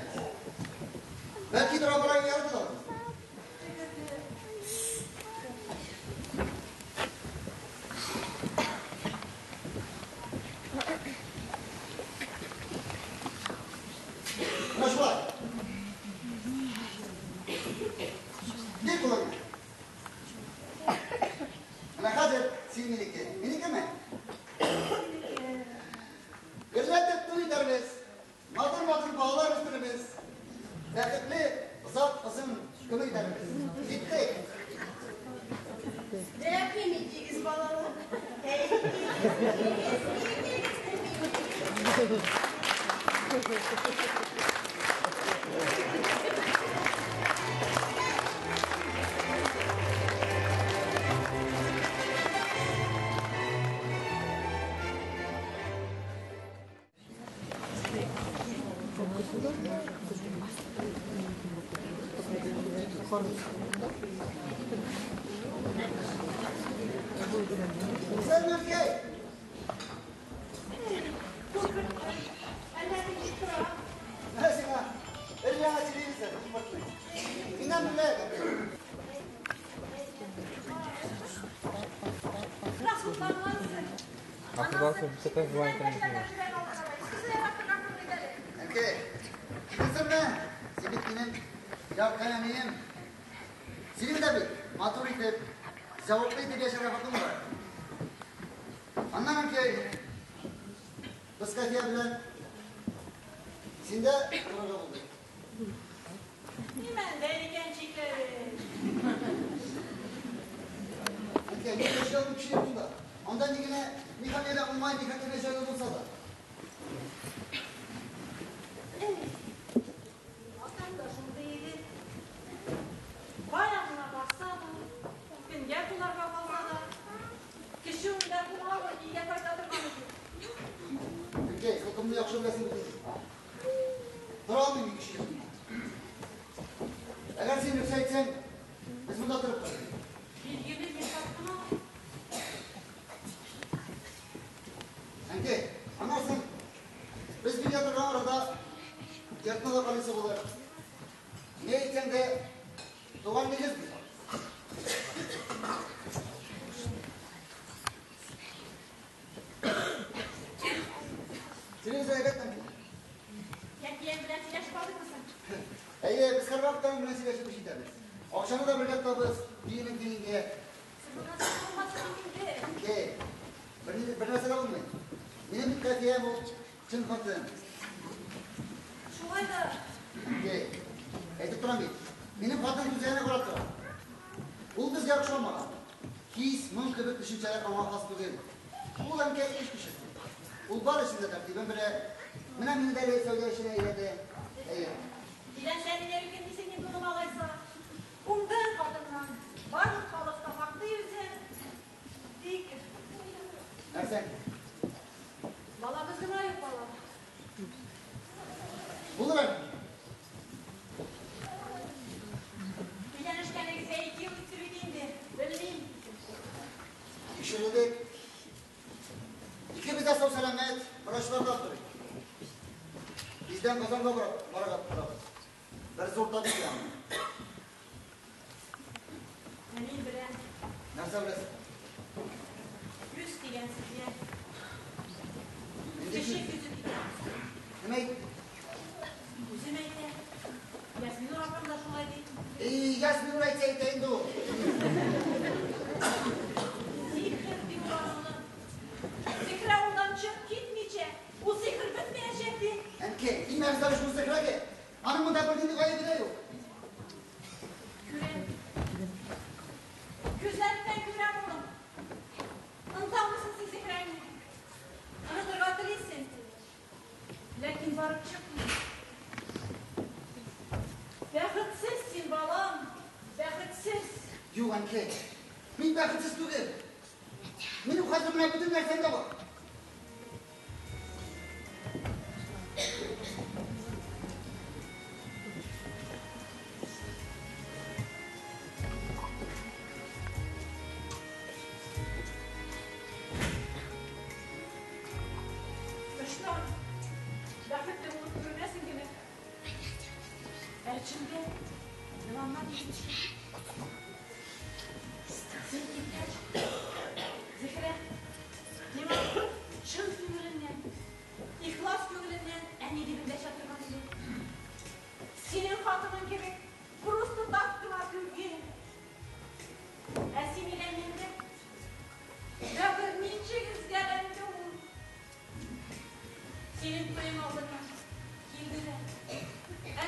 Бәлки тора-бара ярата да. Әгәр дә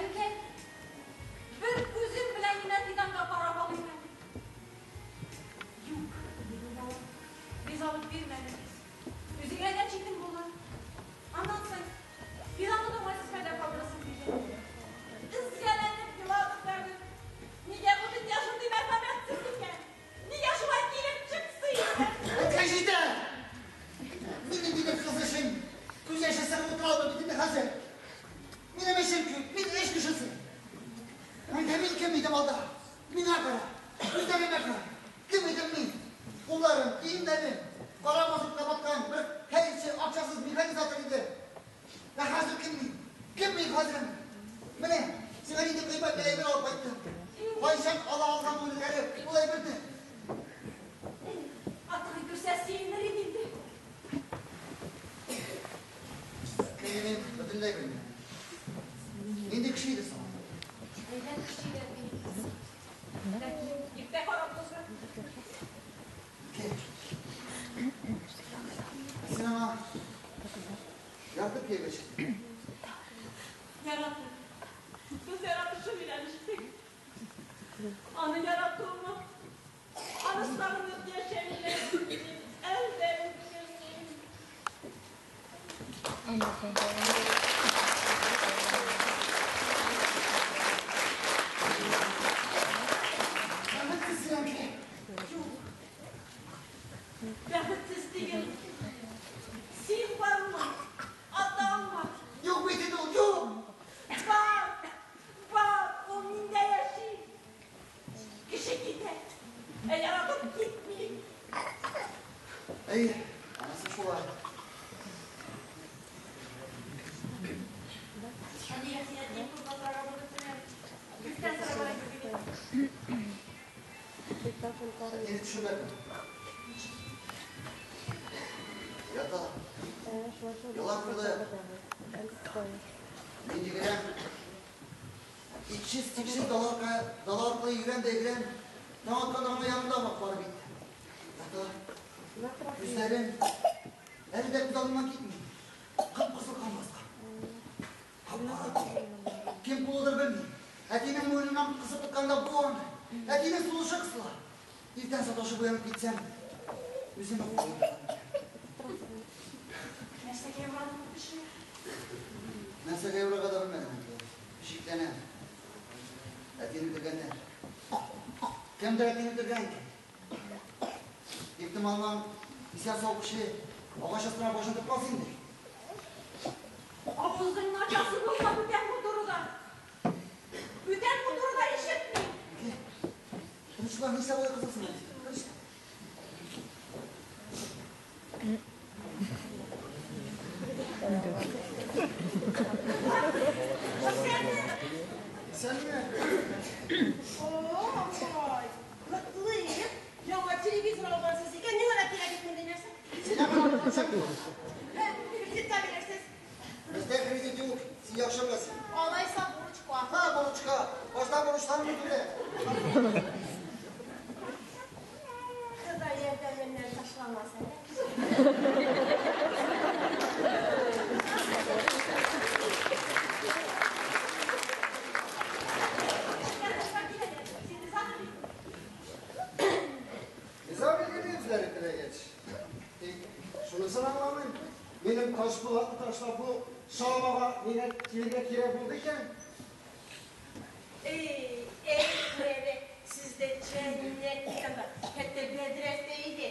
Әнкәй, бер күзем белән генә Фиданга кияүгә чыкты. Яратып. Без яратышып өйләнештек. Аны яратуымы, аны сагынып яшәвемә мин әле үкенмим. Бәхетсез син, әнкәй. Юк. Бәхетсез түгел. Син бармы? Атаң бар. Юк бит инде ул, юк. Бар. Бар. Ул миндә яши. Кеше китә. Ә яратып китми. Әйе, анысы шулай. Әнигә син әтиең турында сорарга булырсың әле. Күптән сорарга кирәк иде. Әтине төшермәдем. Ята. Елан кулы. Мин йөгерәм. Икшез-тикшез дала дала аркылы йөгерәм дә йөгерәм. Таң атканда гына янында барып җиттем. Ята. Күзләрем әле дә күз алдымнан китми. Кып-кызыл кан баскан. Кап-кара. Кем кулыдыр белмим. Әтинең муеныннан кысып тотканда бу аны. Әтинең сулышы кысыла. Иртән саташып уянып китсәм, үзем үк кулымда. Нәрсәгә юрадың бу кешене? Нәрсәгә юрарга да белмәдем инде. Шикләнәм. Әтине үтергәннәр. Кемдер әтине үтергән икән. Ихтималдан исән-сау кеше агач астына башын тыкмас инде. Авызыңны ачасы булса бүтән бу турыда. Бүтән бу турыда ишетмим. Тынычлан, нишләп алай кызылсың әле? Тынычлан. Исәнме? Ой, котлыйм. Яңа телевизор алгансыз икән, миңа да кирәк бит мондый нәрсә. Син аңа акча бир. Кредитка бирерсез. Бездә кредит юк, син яхшы беләсең. Алайса бурычка. Ха, бурычка. Башта бурычларыңны түлә. Ходай ярдәменнән ташламас әле. Син ризамы бит? Риза билгеле үзләре теләгәч. Тик шунысын аңламыйм. Минем Ташбулатны ташлап бу шаламага нигә килергә кирәк булды икән? Эй, эй, күрәле, сездә җәннәт икән бар. Хәтта бәдрәф тә иде.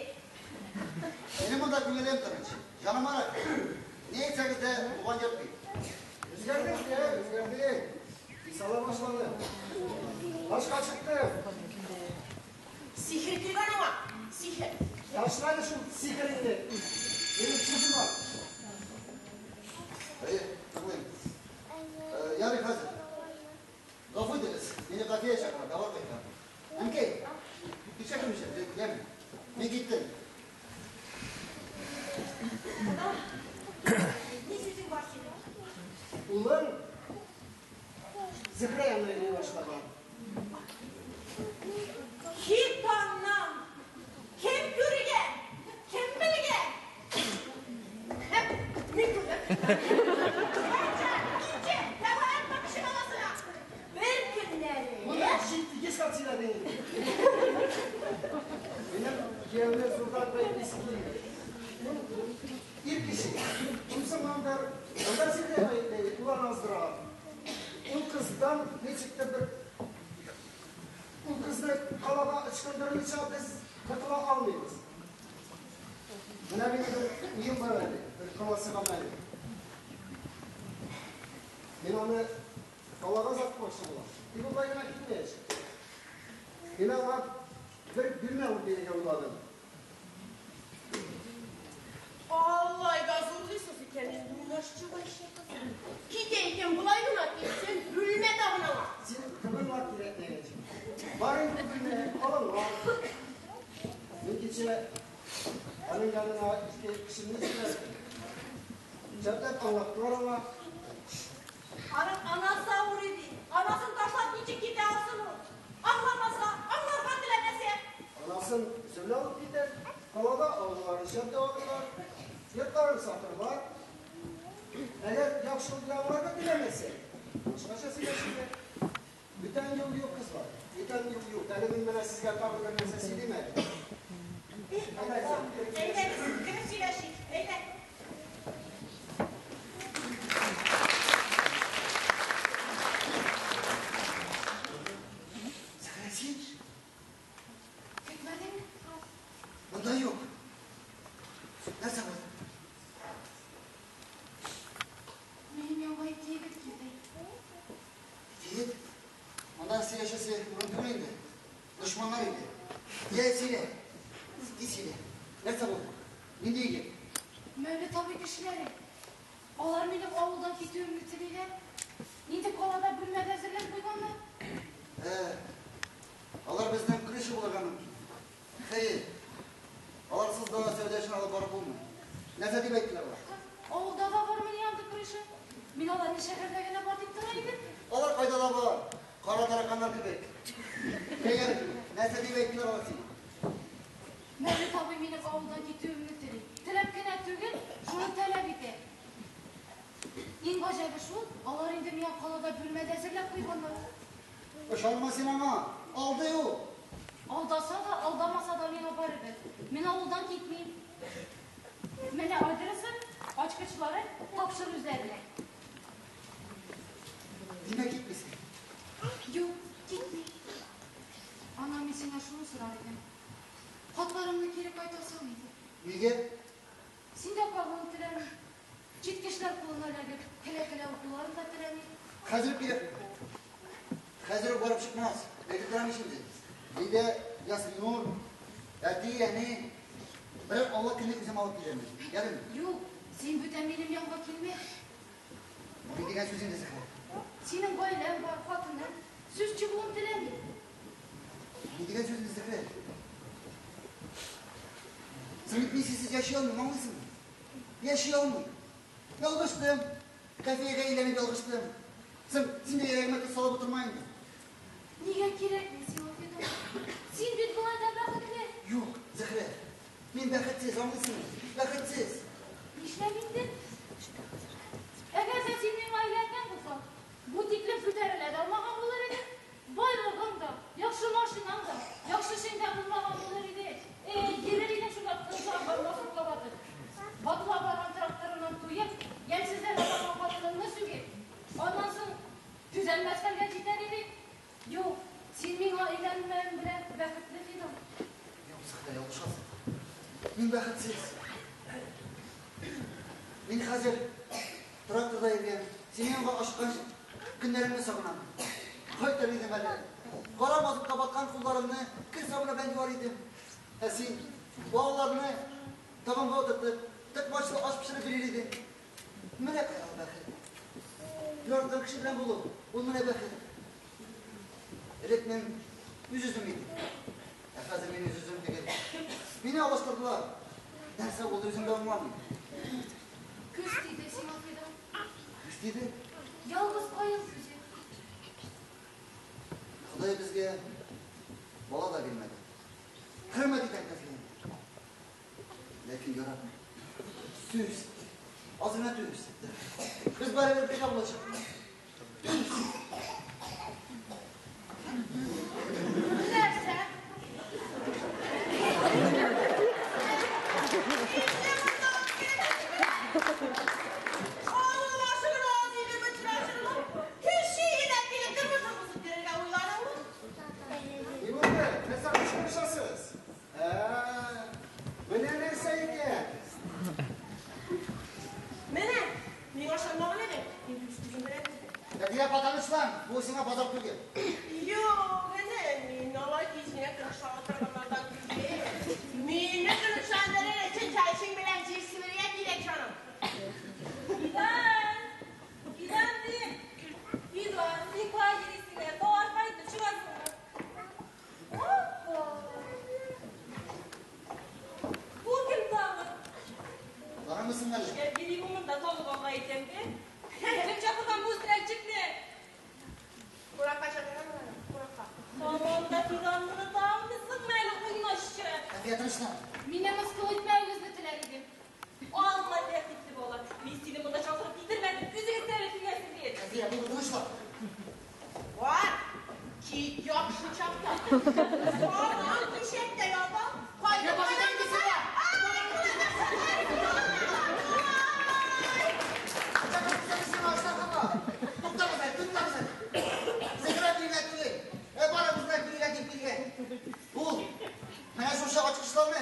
Минем монда күңелем тыныч. Җаныма рәхәт. Ни әйтсәгез дә, туган йорт бит. Үзгәрдек тә, үзгәрдек. Исала башлады. Башка чыкты. Сихер килгән аңа, сихер. Ташла әле шул сихереңне. Минем сүзем бар. Әйе, тыңлыйм. Ярый хәзер. Гафу итегез, мине кафега чакыра, товар кайтарам. Әнкәй, кичә күрешәбез, яме. Мин киттем. Ни сүзең бар синең? Улың Зөһрә янына йөри башлаган. Кит аннан! Кем күргән? Кем белгән? Мин күрдем. Кайчан? Ничек? Тәбәр кеше баласына. Бер көннәре. Моны җитди кат сөйләдең инде. Минем кияүне зурдан гаеплисе килми. Ул ир кеше. Шунсыңгандыр, анда Зөһрә гаепле, ул аны аздыра. Ул кыздан ничектер бер ул кызны калага ычкындырмыйча без котыла алмыйбыз. Менә минем бер уем бар әле, бер кыласы гамәлем. Мин аны калага озатмакчы булам. Тик ул болай гына китмәячәк. Мин аңа бер бүлмә алып бирергә уйладым. Алай да зурлыйсыз икән инде, уйнашчы Гайшә кызы. Китә икән, болай гына китсен, бүлмә тагын аңа. Син тыгынма кирәкмәгәч. Бар инде бүлмә, алынган. Мин кичә аның янына ике кешене җибәрдем. Шәпләп аңлаттылар аңа. Аның анасы авырый ди. Анасын ташлап ничек китә алсын ул? Аңламаса, аңларга теләмәсә. Анасын үзе алып китәр. Калада авыруларын шәп дәвалыйлар. Йортларын сатырлар. Әгәр яхшы аңларга теләмәсәң, башкача сөйләшергә. Бүтән юл юк, кызлар. Бүтән юл юк. Әле мин менә сезгә тагын бер нәрсә сөйлим әле. Әйдәгез, кереп сөйләшик. Әйдә. Зөһрә, син? Көтмәдеңме? Монда юк. Нәрсә булды? Минем янга ике егет килде. Егет? Монда сөйләшәсе урын түгел инде. Дошманнар иде. Йә, сөйлә. Тиз сөйлә. Нәрсә булды? Нинди егет? Мәүлет абый кешеләре. Алар минем авылдан китүемне телиләр. Инде калада бүлмә дә әзерләп куйганнар. Алар безнең крыша булырга мөмкин. Хәер, аларсыз да сәүдә эшен алып барып булмый. Нәрсә дип әйттеләр алар? Авылда да бармыни андый крыша? Мин аларны шәһәрдә генә бар дип тора идем. Алар кайда да бар. Кара тараканнар кебек. Хәер, нәрсә дип әйттеләр алар сиңа? Мәүлет абый минем авылдан китүемне тели. Теләп кенә түгел, шуны таләп итә. Иң гаҗәбе шул, алар инде миңа калада бүлмә дә әзерләп куйганнар. Ышанма син аңа. Алдый ул. Алдаса да, алдамаса да миңа барыбер. Мин авылдан китмим. Менә адресы, ачкычлары тапшыр үзләренә. Димәк, китмисең. Юк, китмим. Ана, мин синнән шуны сорар идем. Хатларымны кире кайтарсаң иде. Нигә? Син дә калуын теләмим. Чит кешеләр кулына эләгеп, келә-келә укуларын да теләмим. Хәзер үк кирәк. Хәзер үк барып чыкмас. Әйтеп торам ич инде. Өйдә Ясминур, әти, әни. Берәр Алла көнне үзем алып килермен. Ярыймы? Юк, син бүтән минем янга килмә. Бу ни дигән сүз инде, Зөһрә? Синең гаиләң бар, хатының. Сүз чыгуын теләмим. Ни дигән сүз инде, Зөһрә? Соң бит мин синсез яши алмыйм, аңлыйсыңмы? Яши алмыйм. Ялгыштым. Кафега әйләнеп ялгыштым. Соң син дә йөрәгемә тоз салып утырма инде. Нигә кирәкми сиңа Федор? Син бит болай да бәхетле. Юк, Зөһрә. Мин бәхетсез, аңлыйсыңмы? Бәхетсез. Нишләп инде? Әгәр дә син миңа өйләнгән булсаң, бу тиклем күтәрелә дә алмаган булыр идең. Байлыгың да, яхшы машинаң да, яхшы эшең дә булмаган булыр иде. Эй, йөрер идең шунда тынчыган мазутка батып. Ватыла барган тракторыннан туеп, ямьсезләнә барган хатыныңны сүгеп, аннан соң төзәлмәс хәлгә җитәр идең. Юк, син миңа өйләнмәвең белән бәхетле, Фидон. Юк, Зөһрә, ялгышасың. Мин бәхетсез. Мин хәзер тракторда йөргән, синең янга ашыккан көннәремне сагынам. Кайтыр идем әле. Кара мазутка баткан кулларымны кер сабыны белән юар идем. Ә син балаларны табынга утыртып, токмачлы аш пешереп бирер идең. Менә кая ул бәхет. Яраткан кеше белән булу, ул менә бәхет. Элек мин үз-үзем идем. Ә хәзер мин үз-үзем түгел. Мине алыштырдылар. Нәрсә булды, үзем дә аңламыйм. Күз тиде сиңа, Фидон. Күз тиде? Ялгыз каен күзе. Ходай безгә бала да бирмәде. Хөрмәт итәм Кафияне. Ләкин яратмыйм. Түз. Аз гына түз. Без барыбер бергә булачакбыз. Түз. Нәрсә? Авыл башының аз иде очрашырга. Кеше илә килеп тормышыгыз үткәрергә уйладыңмы? Ни булды? Нәрсә кычкырышасыз? Ә, менә нәрсә икән. Менә, миңа ышанмаган идең. Инде үз күзем белән күрдем. Әтигә катанышлан, бу сиңа базар түгел. Юк, әнә, мин алай тиз генә тырыша торганнардан түгел. Мине тынычландырыр өчен чәчең белән җир себерергә кирәк, җаным. Фидан! Фидан дим! Фидан, син кая йөрисең әле? Тау артка инде чыгасыңмы? Опа! Бу кем тагын? Барамысың әле? Эшкә йөрим монда танып әйтәм дә. Кем чакырган бу стрелчикне? Куракка чакырам аны, куракка. Тамам да Фиданны танымыйсыңмы әле, уйнашчы? Кафия, тынычлан. Мине мыскыл итмәвегезне теләр идем. Алма тәртипле бала. Мин сине монда чакырып китермәдем. Һаман түшәктә ята. Кайда Туктагыз әле, туктагыз әле. Зөһрә биргән түгел. Ә барыбызны биргән дип килгән. Ул менә шушы ачкычларны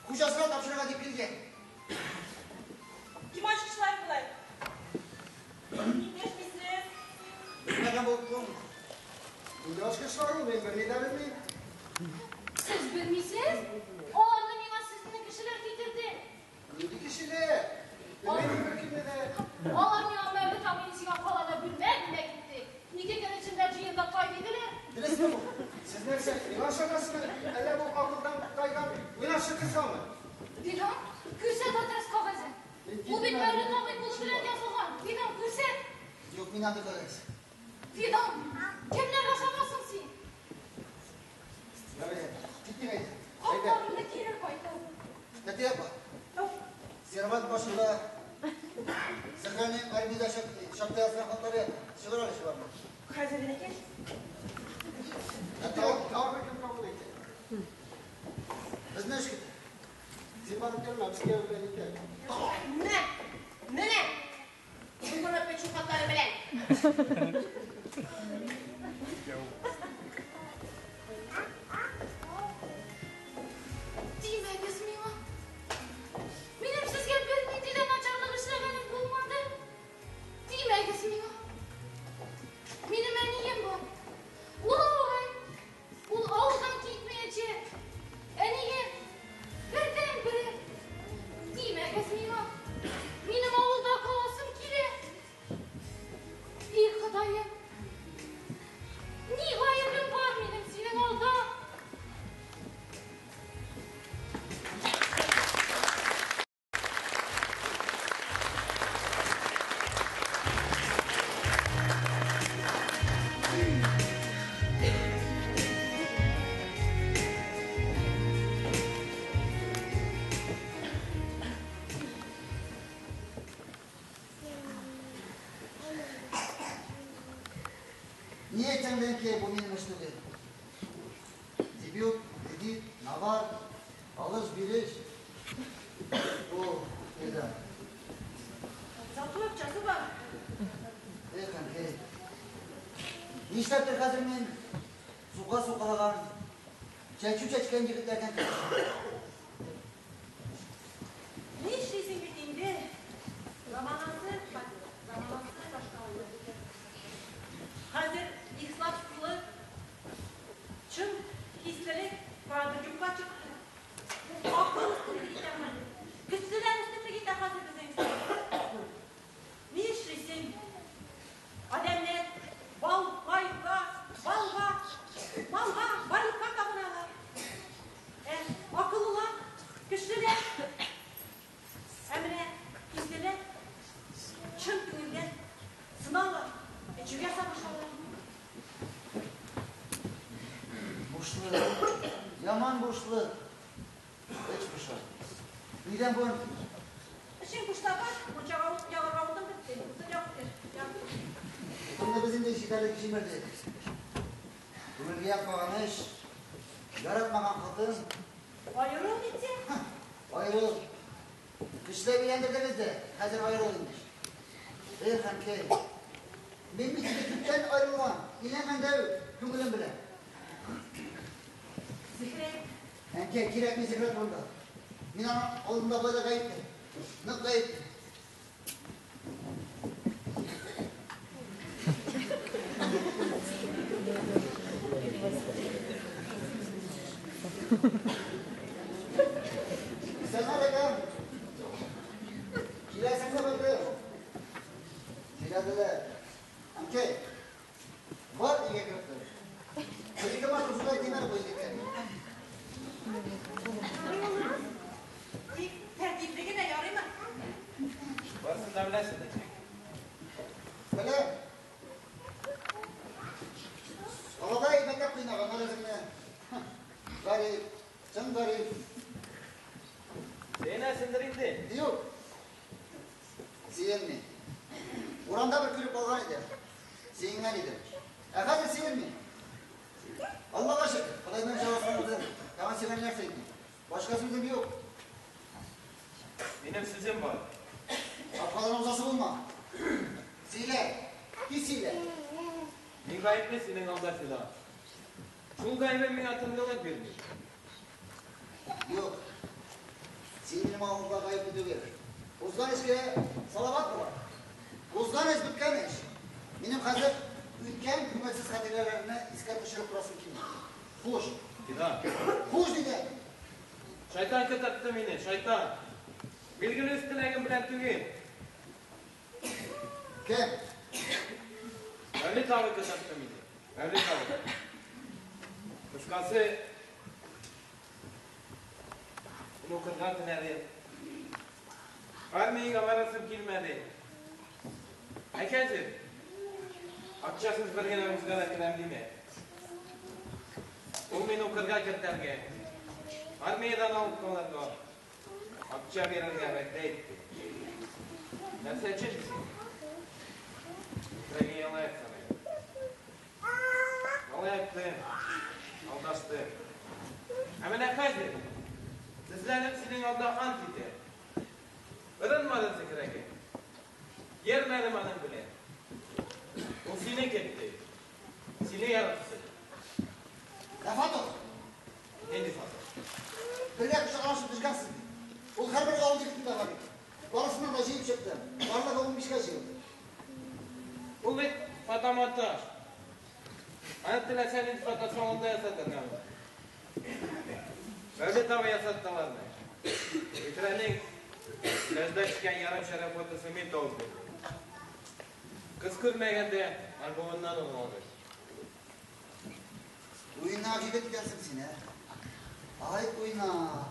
хуҗасына тапшырырга дип килгән. Кем ачкычлары болар? Ник дәшмисез? Белмәгән булып кыланма. Нинди ачкычлар ул, мин берни дә белмим. Сез белмисез? Аларны миңа сезнең кешеләр китерде. Нинди кешеләр? Белмим беркемне дә. Алар миңа Мәүлет абыйны сиңа калада бүлмә бүләк итте. Ике көн эчендә җыенда тай диделәр. Дөресме бу? Сез нәрсә, миңа ышанасызмы? Әллә бу акылдан тайган уйнашчы кызгамы? Фидан, күрсәт адрес кәгазе. Ул бит Мәүлет абый кулы белән язылган. Фидан, күрсәт. Юк, мин андый кәгазь. Фидан, кемнәргә ышанасың син? Ярый, киттек әйдә. Хатларымны кире кайтар. Тәти апа. Сервант башында Зөһрәнең армиядә чакта язган хатлары чыгар әле шуларны. Хәзер генә кил. Тагы кем кабул итә? Безне эш көтә. Син барып кермә, без кияү белән икәү. Менә, менә. Шундырып бит шул хатлары белән. Тимәгез миңа. Минем сезгә бернинди дә начарлык эшләгәнем булмады. Тимәгез миңа. Минем әнием бар. Ул авырый. Ул авылдан китмәячәк. Әнием, бердәнбере. Тимәгез миңа. Минем авылда каласым килә. И Ходаем. Ни гаебем бар минем синең алда? Ни әйтсәң дә, әнкәй, бу минем эш түгел. Дебют, кредит, навар, алыш-биреш. Бу өйдә. Зато акчасы бар. Эх, әнкәй. Нишләптер хәзер мин сука сукалаган, чәчү чәчкән егетләрдән көнләшәм. Нишлисең бит инде? Заманасы, заманасы башка булды. Хәзер ихласлык, чын хислелек барыбер юкка чыкты. Акыл өстенлек итә хәзер. Көчлеләр өстенлек итә хәзер безнең. Нишлисең? Адәмнәр бал, байга, балга, малга, байлыкка табыналар. Ә акыллылар, көчлеләр, ә менә хислеләр чын күңелдән сыналар, эчүгә сабышалар. Бушлык. Яман бушлык. Эч поша. Нидән бу? Эшең бушлагач, мунчага ут ягарга утын бетте. Утын ягып кер. Ягып. Утынны без инде җитәрлек җимердек. Күңелгә ятмаган эш, яратмаган хатын. Аерыл бит. Аерыл. Көчләп өйләндердегез дә, хәзер аерыл инде. Эх, әнкәй. Мин бит инде күптән аерылган, өйләнгәндә үк күңелем белән. Зөһрә. Әнкәй, кирәкми Зөһрә турында. Мин аның алдында болай да гаепле. Нык гаепле. Исәннәр, әкәм. Киләсеңне белдем. Сөйләделәр. Әнкәй, бар өйгә кереп тор. Бер-ике матур сүз әйтим әле бу егеткә. Тик тәртипле генә ярыймы? Барысын да беләсең дә. Беләм. Балада әйбәтләп кыйнаганнар үзеңне. Гарип, чын гарип. Сөенәсеңдер инде. Юк. Сөенми. Урамда бер күреп алган идем. Сөенгән идем. Ә хәзер сөенмим. Аллага шөкер, Ходайның җәзасын алдым. Тагын сиңа нәрсә әйтим? Башка сүзем юк. Минем сүзем бар. Капкадан узасы булма. Сөйлә, тиз сөйлә. Мин гаепле синең алда, Фидан. Шул гаебем миңа тынгылык бирми. Юк. Син минем алдымда гаепле түгел. Узган эшкә салават була. Узган эш беткән эш. Минем хәзер үткән күңелсез хатирәләрне искә төшереп торасым килми. Хуш. Фидан. Хуш дидем. Шайтан котыртты мине, шайтан. Билгеле үз теләгем белән түгел. Кем? Мәүлет абый котыртты мине. Мәүлет абый. Кыскасы, мин укырга теләдем. Армиягә барасым килмәде. Ә хәзер акчасыз бер генә вузга да керәм димә. Ул мине укырга кертергә, армиядән алып калырга, акча бирергә вәгъдә итте. Нәрсә өчен дисең? Зөһрәгә ялаяк саныйм. Ялаяктым, алдаштым. Ә менә хәзер тезләнеп синең алда ант итәм. Орынмадым Зөһрәгә. Йөрмәдем аның белән. Ул сине көтте. Сине яратты. Рәфатов! Нинди фото? Бергә кочаклашып төшкәнсез бит. Ул һәрбер авыл егетендә бар бит. Барысыннан да җыеп чыктым. Барлыгы унбишкә җыелды. Ул бит фотомонтаж. Аны теләсә нинди фотосалонда ясатырга була. Мәүлет абый ясатты аларны. Зөһрәнең пляжда төшкән ярым шәрә фотосын мин табып бирдем. Кыз күрмәгәндә альбомыннан ул алды. Уйнак егет икәнсең син, ә? Ай, уйнак.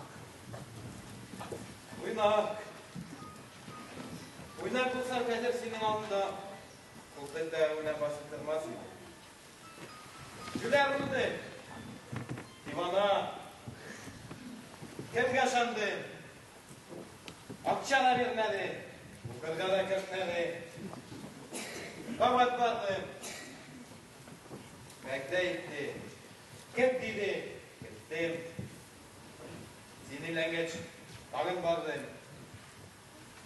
Уйнак. Уйнак булсам, хәзер синең алдында култык таягы басып тормас идем. Җүләр булды. Дивана. Кемгә ышанды? Акча да бирмәде. Укырга да кертмәде. Кабат бардым. Вәгъдә итте. Керт диде. Керттем. Син өйләнгәч, тагын бардым.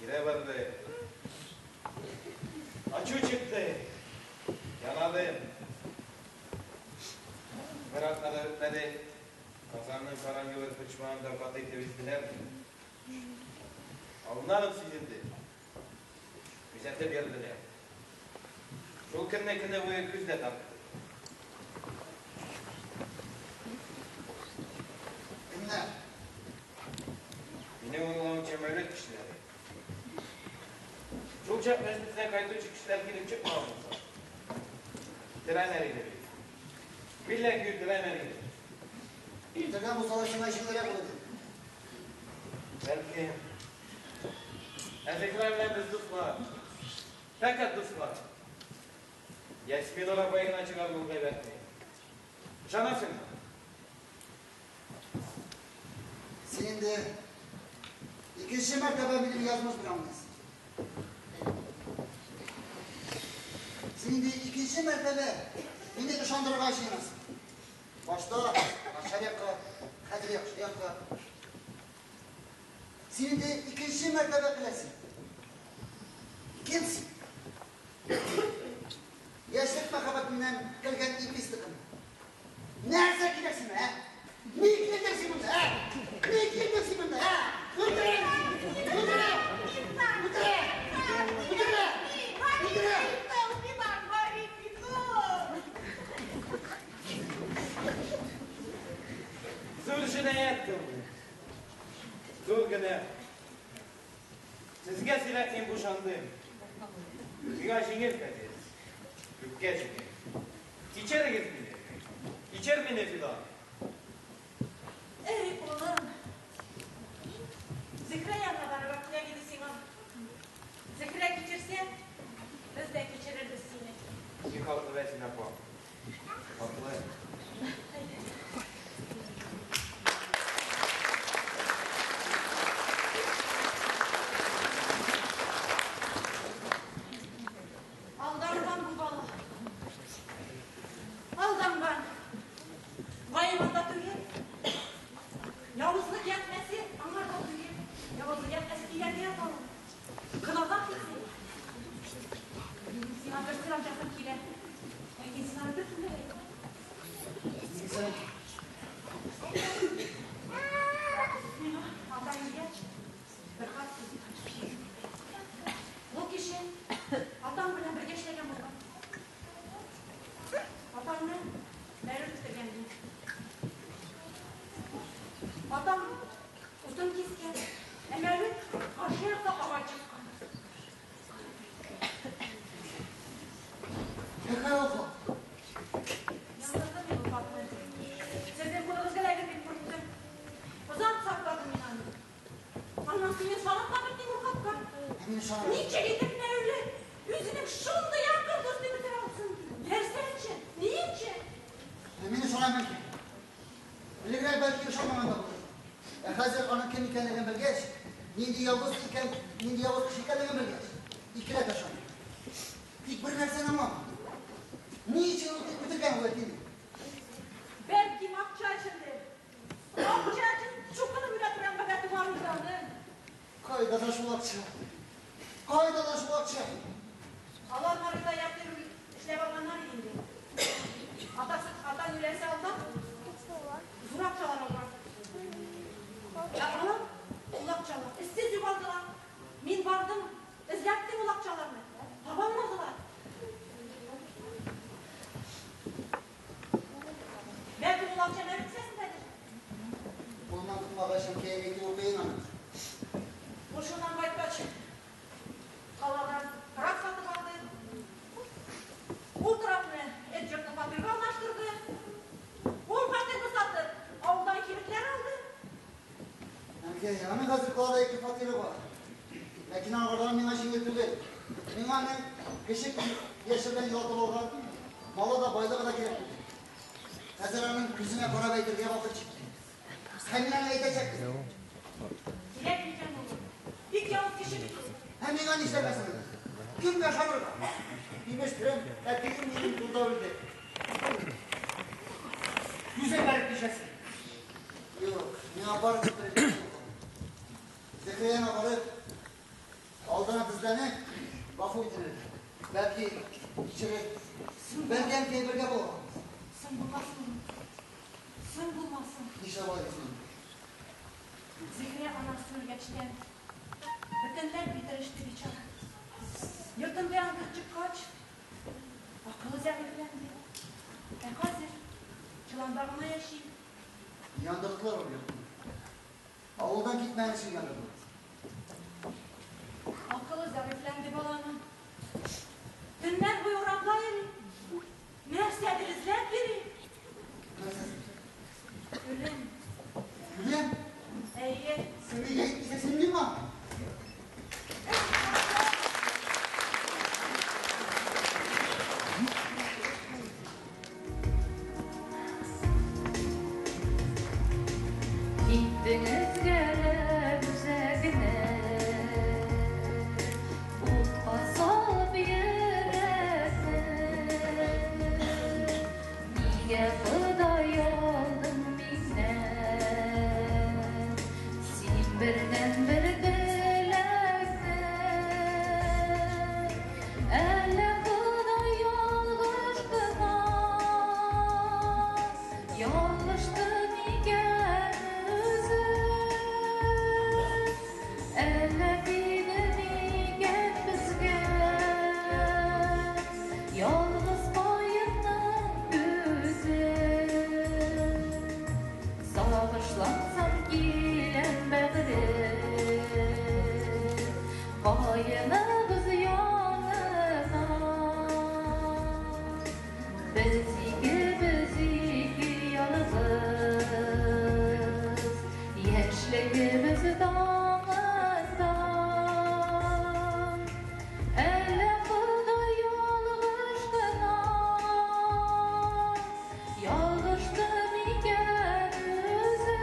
Кире барды. Ачу чыкты. Янадым. Бер атна да үтмәде. Казанның караңгы бер почмагында каты итеп изделәр мине. Алыннан ук сизелде. Күзәтеп йөрделәр. Шул көнне көне буе күз дә тартты. Кемнәр? Минем аңлавымча, Мәүлет кешеләре. Шул чак мәҗлестән кайтучы кешеләр килеп чыкмаган булса, үтерәләр иде бит. Билләһи, үтерәләр иде. Үтергән булсалар, сиңа җиңелрәк булыр иде. Бәлки. Ә Зөһрә белән без дуслар. Фәкать дуслар. Ясминур апай гына чыгарды ул гайбәтне. Ышанасыңмы? Син инде икенче мәртәбә минем язмыш белән уйныйсың. Син инде икенче мәртәбә мине ышандырырга җыенасың. Башта начар якка, хәзер яхшы якка. Син инде икенче мәртәбә көләсең. Кем син? Яшьлек мәхәббәтеннән көлгән иблис токымы. Нәрсә кирәк сиңа, ә? Ни килдең син монда, ә? Ни килдең син монда, ә? Үтерәм! Үтерәм! Үтерәм! Үтерәм! Үтерәм! Зур җинаять кылдым. Зур гөнаһ. Сезгә сөйләп мин бушандым. Миңа җиңел хәзер. Күпкә җиңел. Кичерегез мине. Кичер мине, Фидан. Эй, улым. Зөһрә янына барырга кирәк иде сиңа. Зөһрә кичерсә, без дә кичерербез сине. Син хаклы, Вәсилә апа. Хаклы. Алданган бу бала. Алданган. Атам утын кискән, ә Мәүлет каршы якта агач чапкан. Какая ул хат? Яндырдым мин ул хатны. Сезнең кулыгызга эләгер дип курыктым. Озак сакладым мин аны. Аннан соң мин ышанып та беттем ул хатка. Ә мин ышанам. Ничек итеп Мәүлет үзенең шундый якын дустын үтерә алсын? Нәрсә өчен? Ни өчен? Ә мин ышанам әнкәй. Элегрәк бәлки ышанмаган да булыр. Ә хәзер аның кем икәнлеген белгәч, нинди явыз икән, нинди явыз кеше икәнлеген белгәч, икеләтә ышанам. Тик бер нәрсәне аңламадым. Ни өчен ул үтергән ул әтине? Бәлки акча өчендер. Акча өчен чукынып үлә торган гадәте бар иде аның. Кайда да шул акча? Кайда да шул акча? Алар Марыйда якты эшләп алганнар иде инде. Атасы, атаң үләсе алда зур акчалар алган. Ә алар ул акчалар эзсез югалдылар. Мин бардым, эзләттем ул акчаларны. Таба алмадылар. Бәлки ул акча Мәүлет кесәсендәдер. Кулыннан тотмагач, әнкәй әйтүе кыен аны. Ул шуннан кайткач, каладан торак сатып алды. Ул торакны эт йортны фатирга алмаштырды. Ул фатирны сатып, авылдан кибетләр алды. Әнкәй, аның хәзер калада ике фатиры бар. Ләкин аңардан миңа җиңел түгел. Миңа аның кече яше белән югалтып алган малы да, байлыгы да кирәк түгел. Хәзер аның күзенә карап әйтергә вакыт җитте. Һәм мин аңа әйтәчәкмен. Кирәк микән ул? Бик явыз кеше бит ул. Һәм миңа нишләргә соң? Кемгә ышанырга? Имештерем, әтием минем кулда үлде. Күзен бәреп төшәсең. Юк, миңа барыбер бер эш юк. Зөһрәяңа барып, алдына тезләнеп, гафу үтенер. Бәлки, кичерер. Бәлки әнкәй бергә була алабыз. Соң булмасын. Соң булмасын. Нишләп алай дисең? Зөһрә анасы үлгәчтән бөтенләй бетереште бичара. Йортында янгын чыккач, акылы зәгыйфьләнде. Ә хәзер чоланда гына яши. Яндырдылар ул йортны. Авылдан китмәгән өчен яндырдылар. Акылы зәгыйфьләнде баланың. Төннәр буе урамда йөри. Нәрсәдер эзләп йөри. Нәрсәсен? Үлем. Үлем? Әйе. Син нигә әйтмисең син миңа? Киттең өзгәләп үзәгенә, утка салып йөрәкне. Нигә Ходай алдың миннән син бердәнбер теләкне? Әллә Ходай ялгыштымы, ялгышты микән үзе? Әллә тиде микән безгә ялгыз каенның күзе? Сагышлансам киләм бәгърем, каеныбыз янына. Без икебез ике ялгыз, яшьлегебез таңында. Әллә Ходай ялгыштымы, ялгышты микән үзе?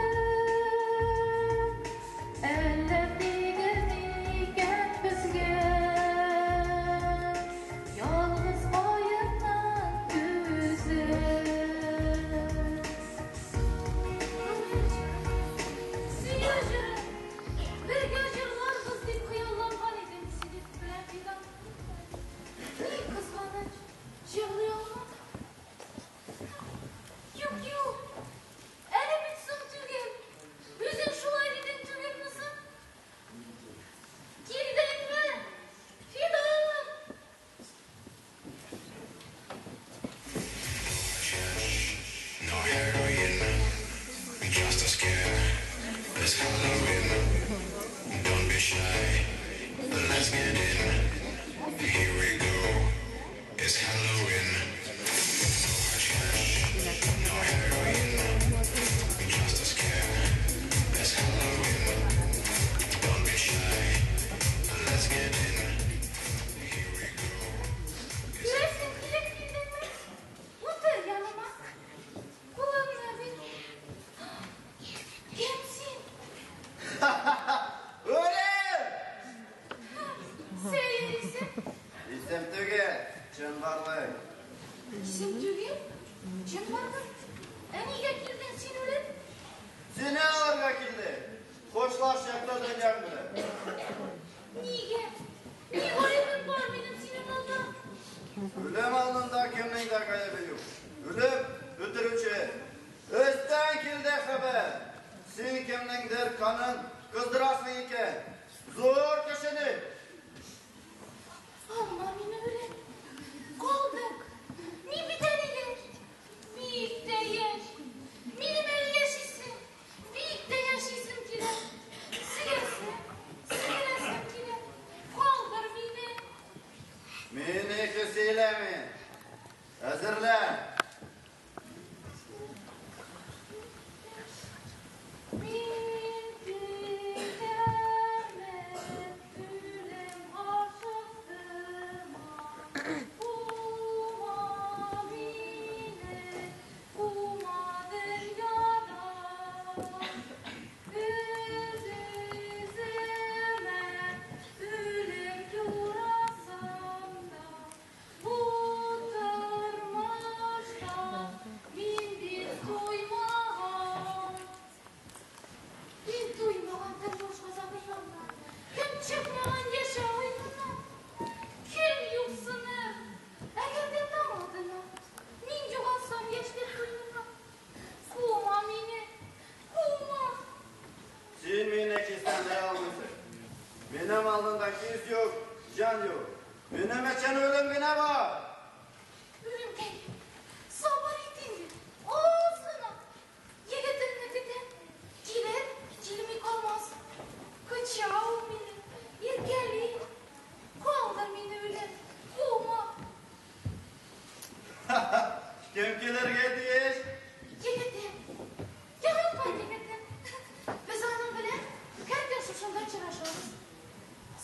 It's Halloween. Don't be shy. Let's get in. Here we go. It's Halloween. No hashish, no heroin. Just a scare. It's Halloween. Don't be shy. Let's get in. Here we go. Күрәсең килеп килдеңме? Утыр яныма. Кулыңны бир. Кем син? Үлем! Сәер исем. Исем түгел, чынбарлык. Исем түгел? Чын барлык. Ә нигә килдең син үлеп? Сине алырга килдем. Хушлаш якты дөньяң белән. Нигә? Ни гаебем бар минем синең алда? Үлем алдында кемнең дә гаебе юк. Үлем үтерүче. Өстән килде хәбәр. Син кемнеңдер канын кыздырасың икән. Зур кешене. Алма мине үлем. Калдыр. Мин бит әле яшь. Бик тә яшь. Минем әле яшисем. Бик тә яшисем килә. Сөясем, сөйләсем килә. Калдыр мине. Минеке сөйләмә. Әзерлән. Мин көтәмен, үлем ашыктырма. Кума мине, кума дөньядан. Үз-үземә үлем юрасам да, бу тормышта мин бит туймаган. Мин туймаган тормыш газабыннан, кем чыкмаган яшәү уеныннан, кем юксыныр, әгәр дә таң алдына, мин югалсам яшьлек куеныннан, кума мине, кума. Син мине кистәндерә алмыйсың. Минем алдында киз юк, җан юк. Минем өчен үлем генә бар. Үлемкәй, сабыр ит инде, аз гына. Егетемне көтәм, килер, килми калмас. Коча ул мине, иркәли. Калдыр мине үлем, кума. Кем килергә тиеш? Егетем, яраткан егетем. Без аның белән һәр көн шушында очрашабыз.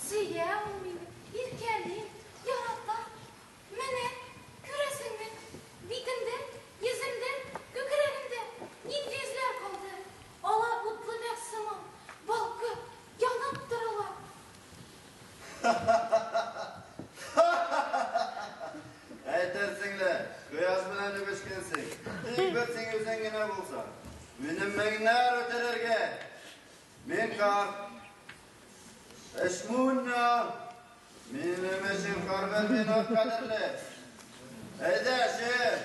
Сөя ул мине, иркәли, ярата. Менә, күрәсеңме, битемдә, йөземдә, күкрәгемдә нинди эзләр калды. Алар утлы мәк сыман, балкып, янып торалар. Әйтерсең лә, кояш белән үбешкәнсең. Тик бер син үзең генә булсаң. Минем меңнәр үтерергә. Мин карт. Эшмунна. Минем өчен һәрбер минут кадерле. Әйдә, чык.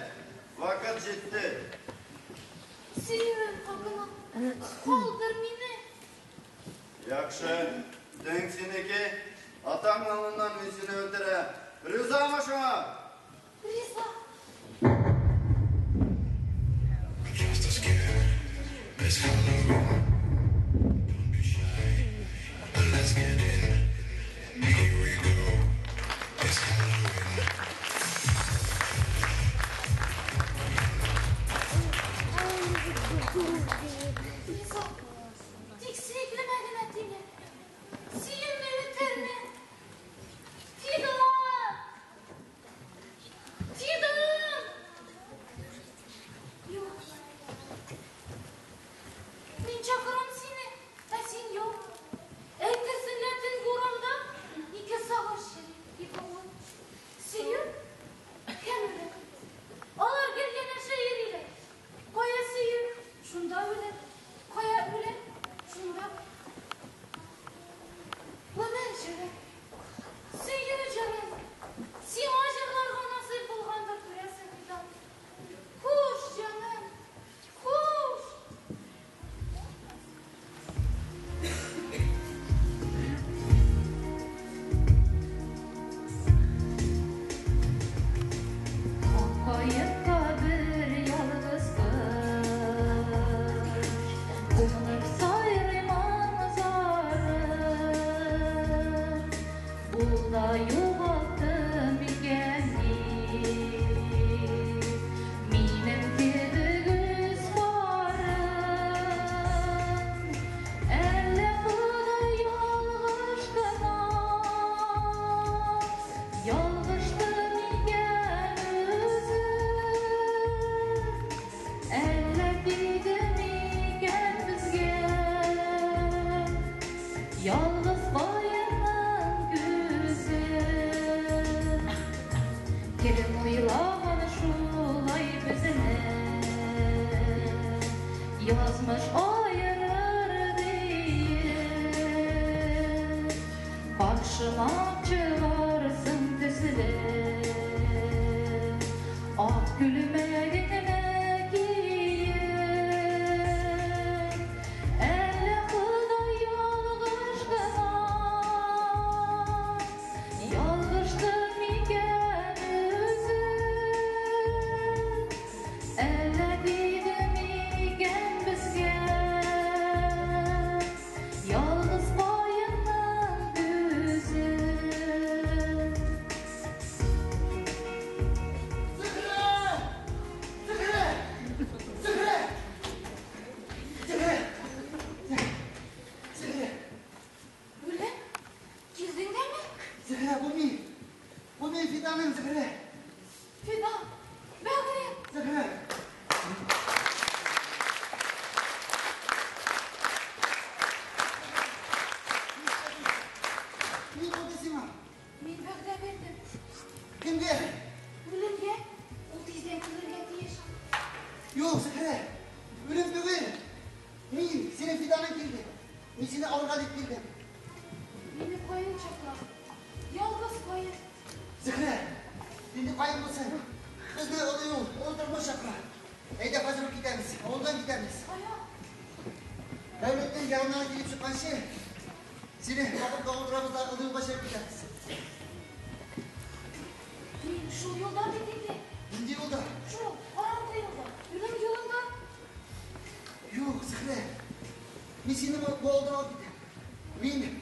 Вакыт җитте. Сөюем хакына, калдыр мине. Яхшы, төн синеке. Атаң алдыннан мин сине үтерәм. Ризамы шуңа? Риза. Just a scare. It's Halloween. Don't be shy. Let's get in. Here we go. It's Halloween. Риза. Тик сөеклемә генә тимә. Сөюемне үтермә. Фидан! Фидан! Юк. Мин чакырам сине, ә син юк. Әйтерсең лә төнге урамда ике сагыш йөри, ике ут. Сөю һәм үлем. Алар гел янәшә йөриләр. Кая сөю, шунда үлем. Кая үлем, шунда. Гомер җыры, сөю җыры. Сиңа җырларга насыйп булгандыр, күрәсең, Фидан. Хуш, җаным, хуш. Акаекка бер ялгыз кош, кунып сайрый. Каршыма чыгарсың төсле. Ак күлмәгеңне киеп, әллә Ходай ялгыш кына, ялгышты микән үзе? Әллә тиде микән безгә ялгыз каенның күзе? Зөһрә! Зөһрә! Зөһрә! Зөһрә! Зөһрә! Үлем, килдең дәме? Зөһрә, бу мин. Бу мин Фиданың, Зөһрә. Фидан, бәгърем. Зөһрә. Ни булды сиңа? Мин вәгъдә бирдем. Кемгә? Үлемгә, ул тиздән килергә тиеш. Юк, Зөһрә. Үлем түгел. Мин, синең Фиданың килде. Мин сине алырга дип килдем. Мине каен чакыра. Ялгыз каен. Зөһрә, инде каен булсын. Безне олы юл, олы тормыш чакыра. Әйдә, хәзер үк китәбез, авылдан китәбез. Кая? Дәүләтнең янына килеп чыкканчы, сине вакытка утырабыз да олы юлга чыгып китәбез. Мин шул юлда бит инде. Нинди юлда? Шул, караңгы юлда. Үлем юлында. Юк, Зөһрә. Мин сине бу авылдан алып китәм. Мин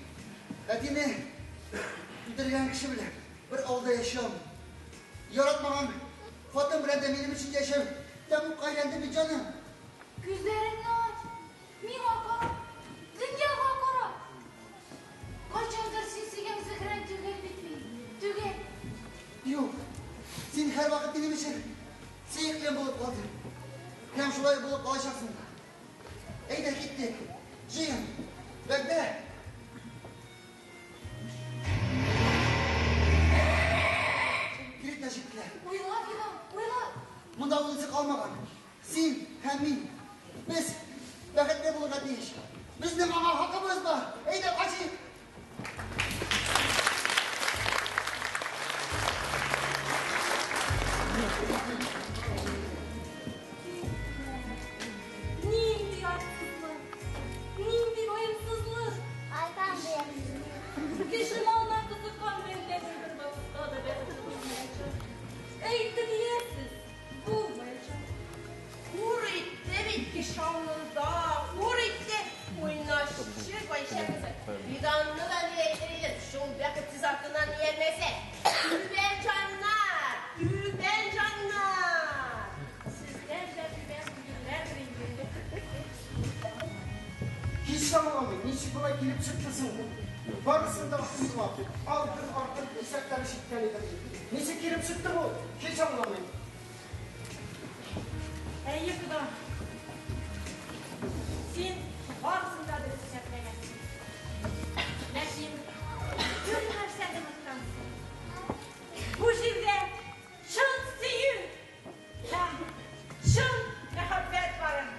әтине үтергән кеше белән бер авылда яши алмыйм. Яратмаган хатын белән дә минем өчен яшәү тәмугка әйләнде бит, җаным. Күзләреңне ач. Миңа кара. Дөньяга кара. Кайчандыр син сөйгән Зөһрәң түгел бит мин. Түгел. Юк. Син һәрвакыт минем өчен сөеклем булып калдың. Һәм шулай булып калачаксың да. Әйдә, киттек. Җыен. Вәгъдә. Килеп тә җиттеләр. Уйла, Фидан, уйла. Монда уйлыйсы калмаган. Син һәм мин. Без бәхетле булырга тиеш. Безнең аңа хакыбыз бар. Әйдә, качыйк. Нинди артсызлык, нинди ваемсызлык. Кеше малына кызыккан бәндәнең бер вакытта да бәхете булмаячак. Әйтте диярсез, булмаячак. Хур итте бит кеше авылында, хур итте. Уйнашчы Гайшә кызы. Фиданны да ни әйтер идем, шул бәхетсез артыннан иярмәсә. Түбән җаннар, түбән җаннар. Сездән дә түбән түгелләрдер инде. Һич аңламыйм, ничек болай килеп чыкты соң бу? Барысын да уйлап, алдын артын исәпләп җиткән идем. Ничек килеп чыкты бу? Һич аңламыйм. Әйе, кода. Син барысын да дөрес исәпләгәнсең. Ләкин бер нәрсәне оныткансың. Бу җирдә чын сөю һәм чын мәхәббәт барын.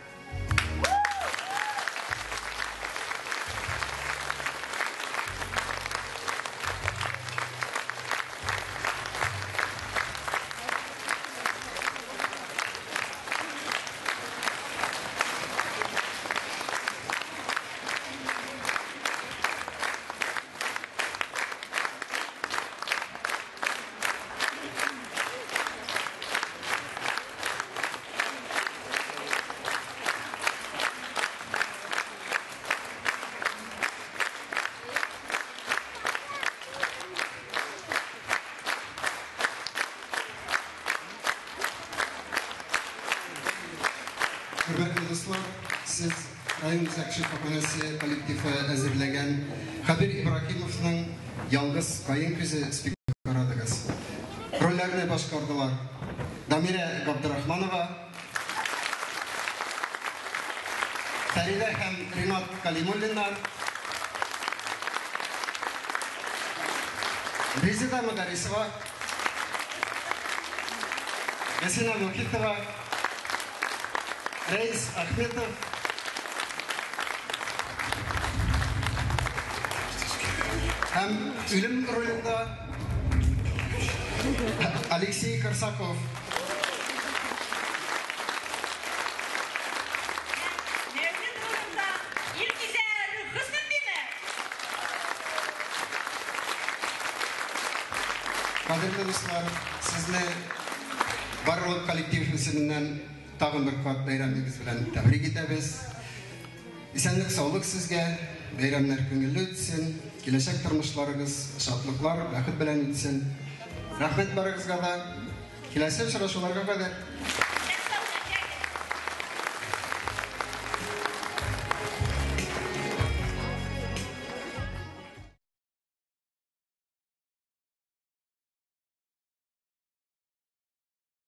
Хөрмәтле дуслар, сез район үзәк шифаханәсе коллективы әзерләгән Хәбир Ибраһимовның Ялгыз каен күзе спектаклен карадыгыз. Рольләрне башкардылар Дамирә Габдрахманова, Фәридә һәм Ринат Калимуллиннар, Резеда Мөдәррисова, Ясина Мөхитова, Рәис Ахметов, һәм Һәм үлем ролендә Алексей Корсаков. Мәүлет ролендә Илгизәр Хөснетдинов. Кадерле дуслар, сезне барлык коллектив исеменнән тагын бер кат бәйрәмегез белән тәбрик итәбез. Исәнлек, саулык сезгә, бәйрәмнәр күңелле үтсен, киләчәк тормышларыгыз шатлыклар, бәхет белән үтсен. Рәхмәт барыгызга да. Киләсе очрашуларга кадәр.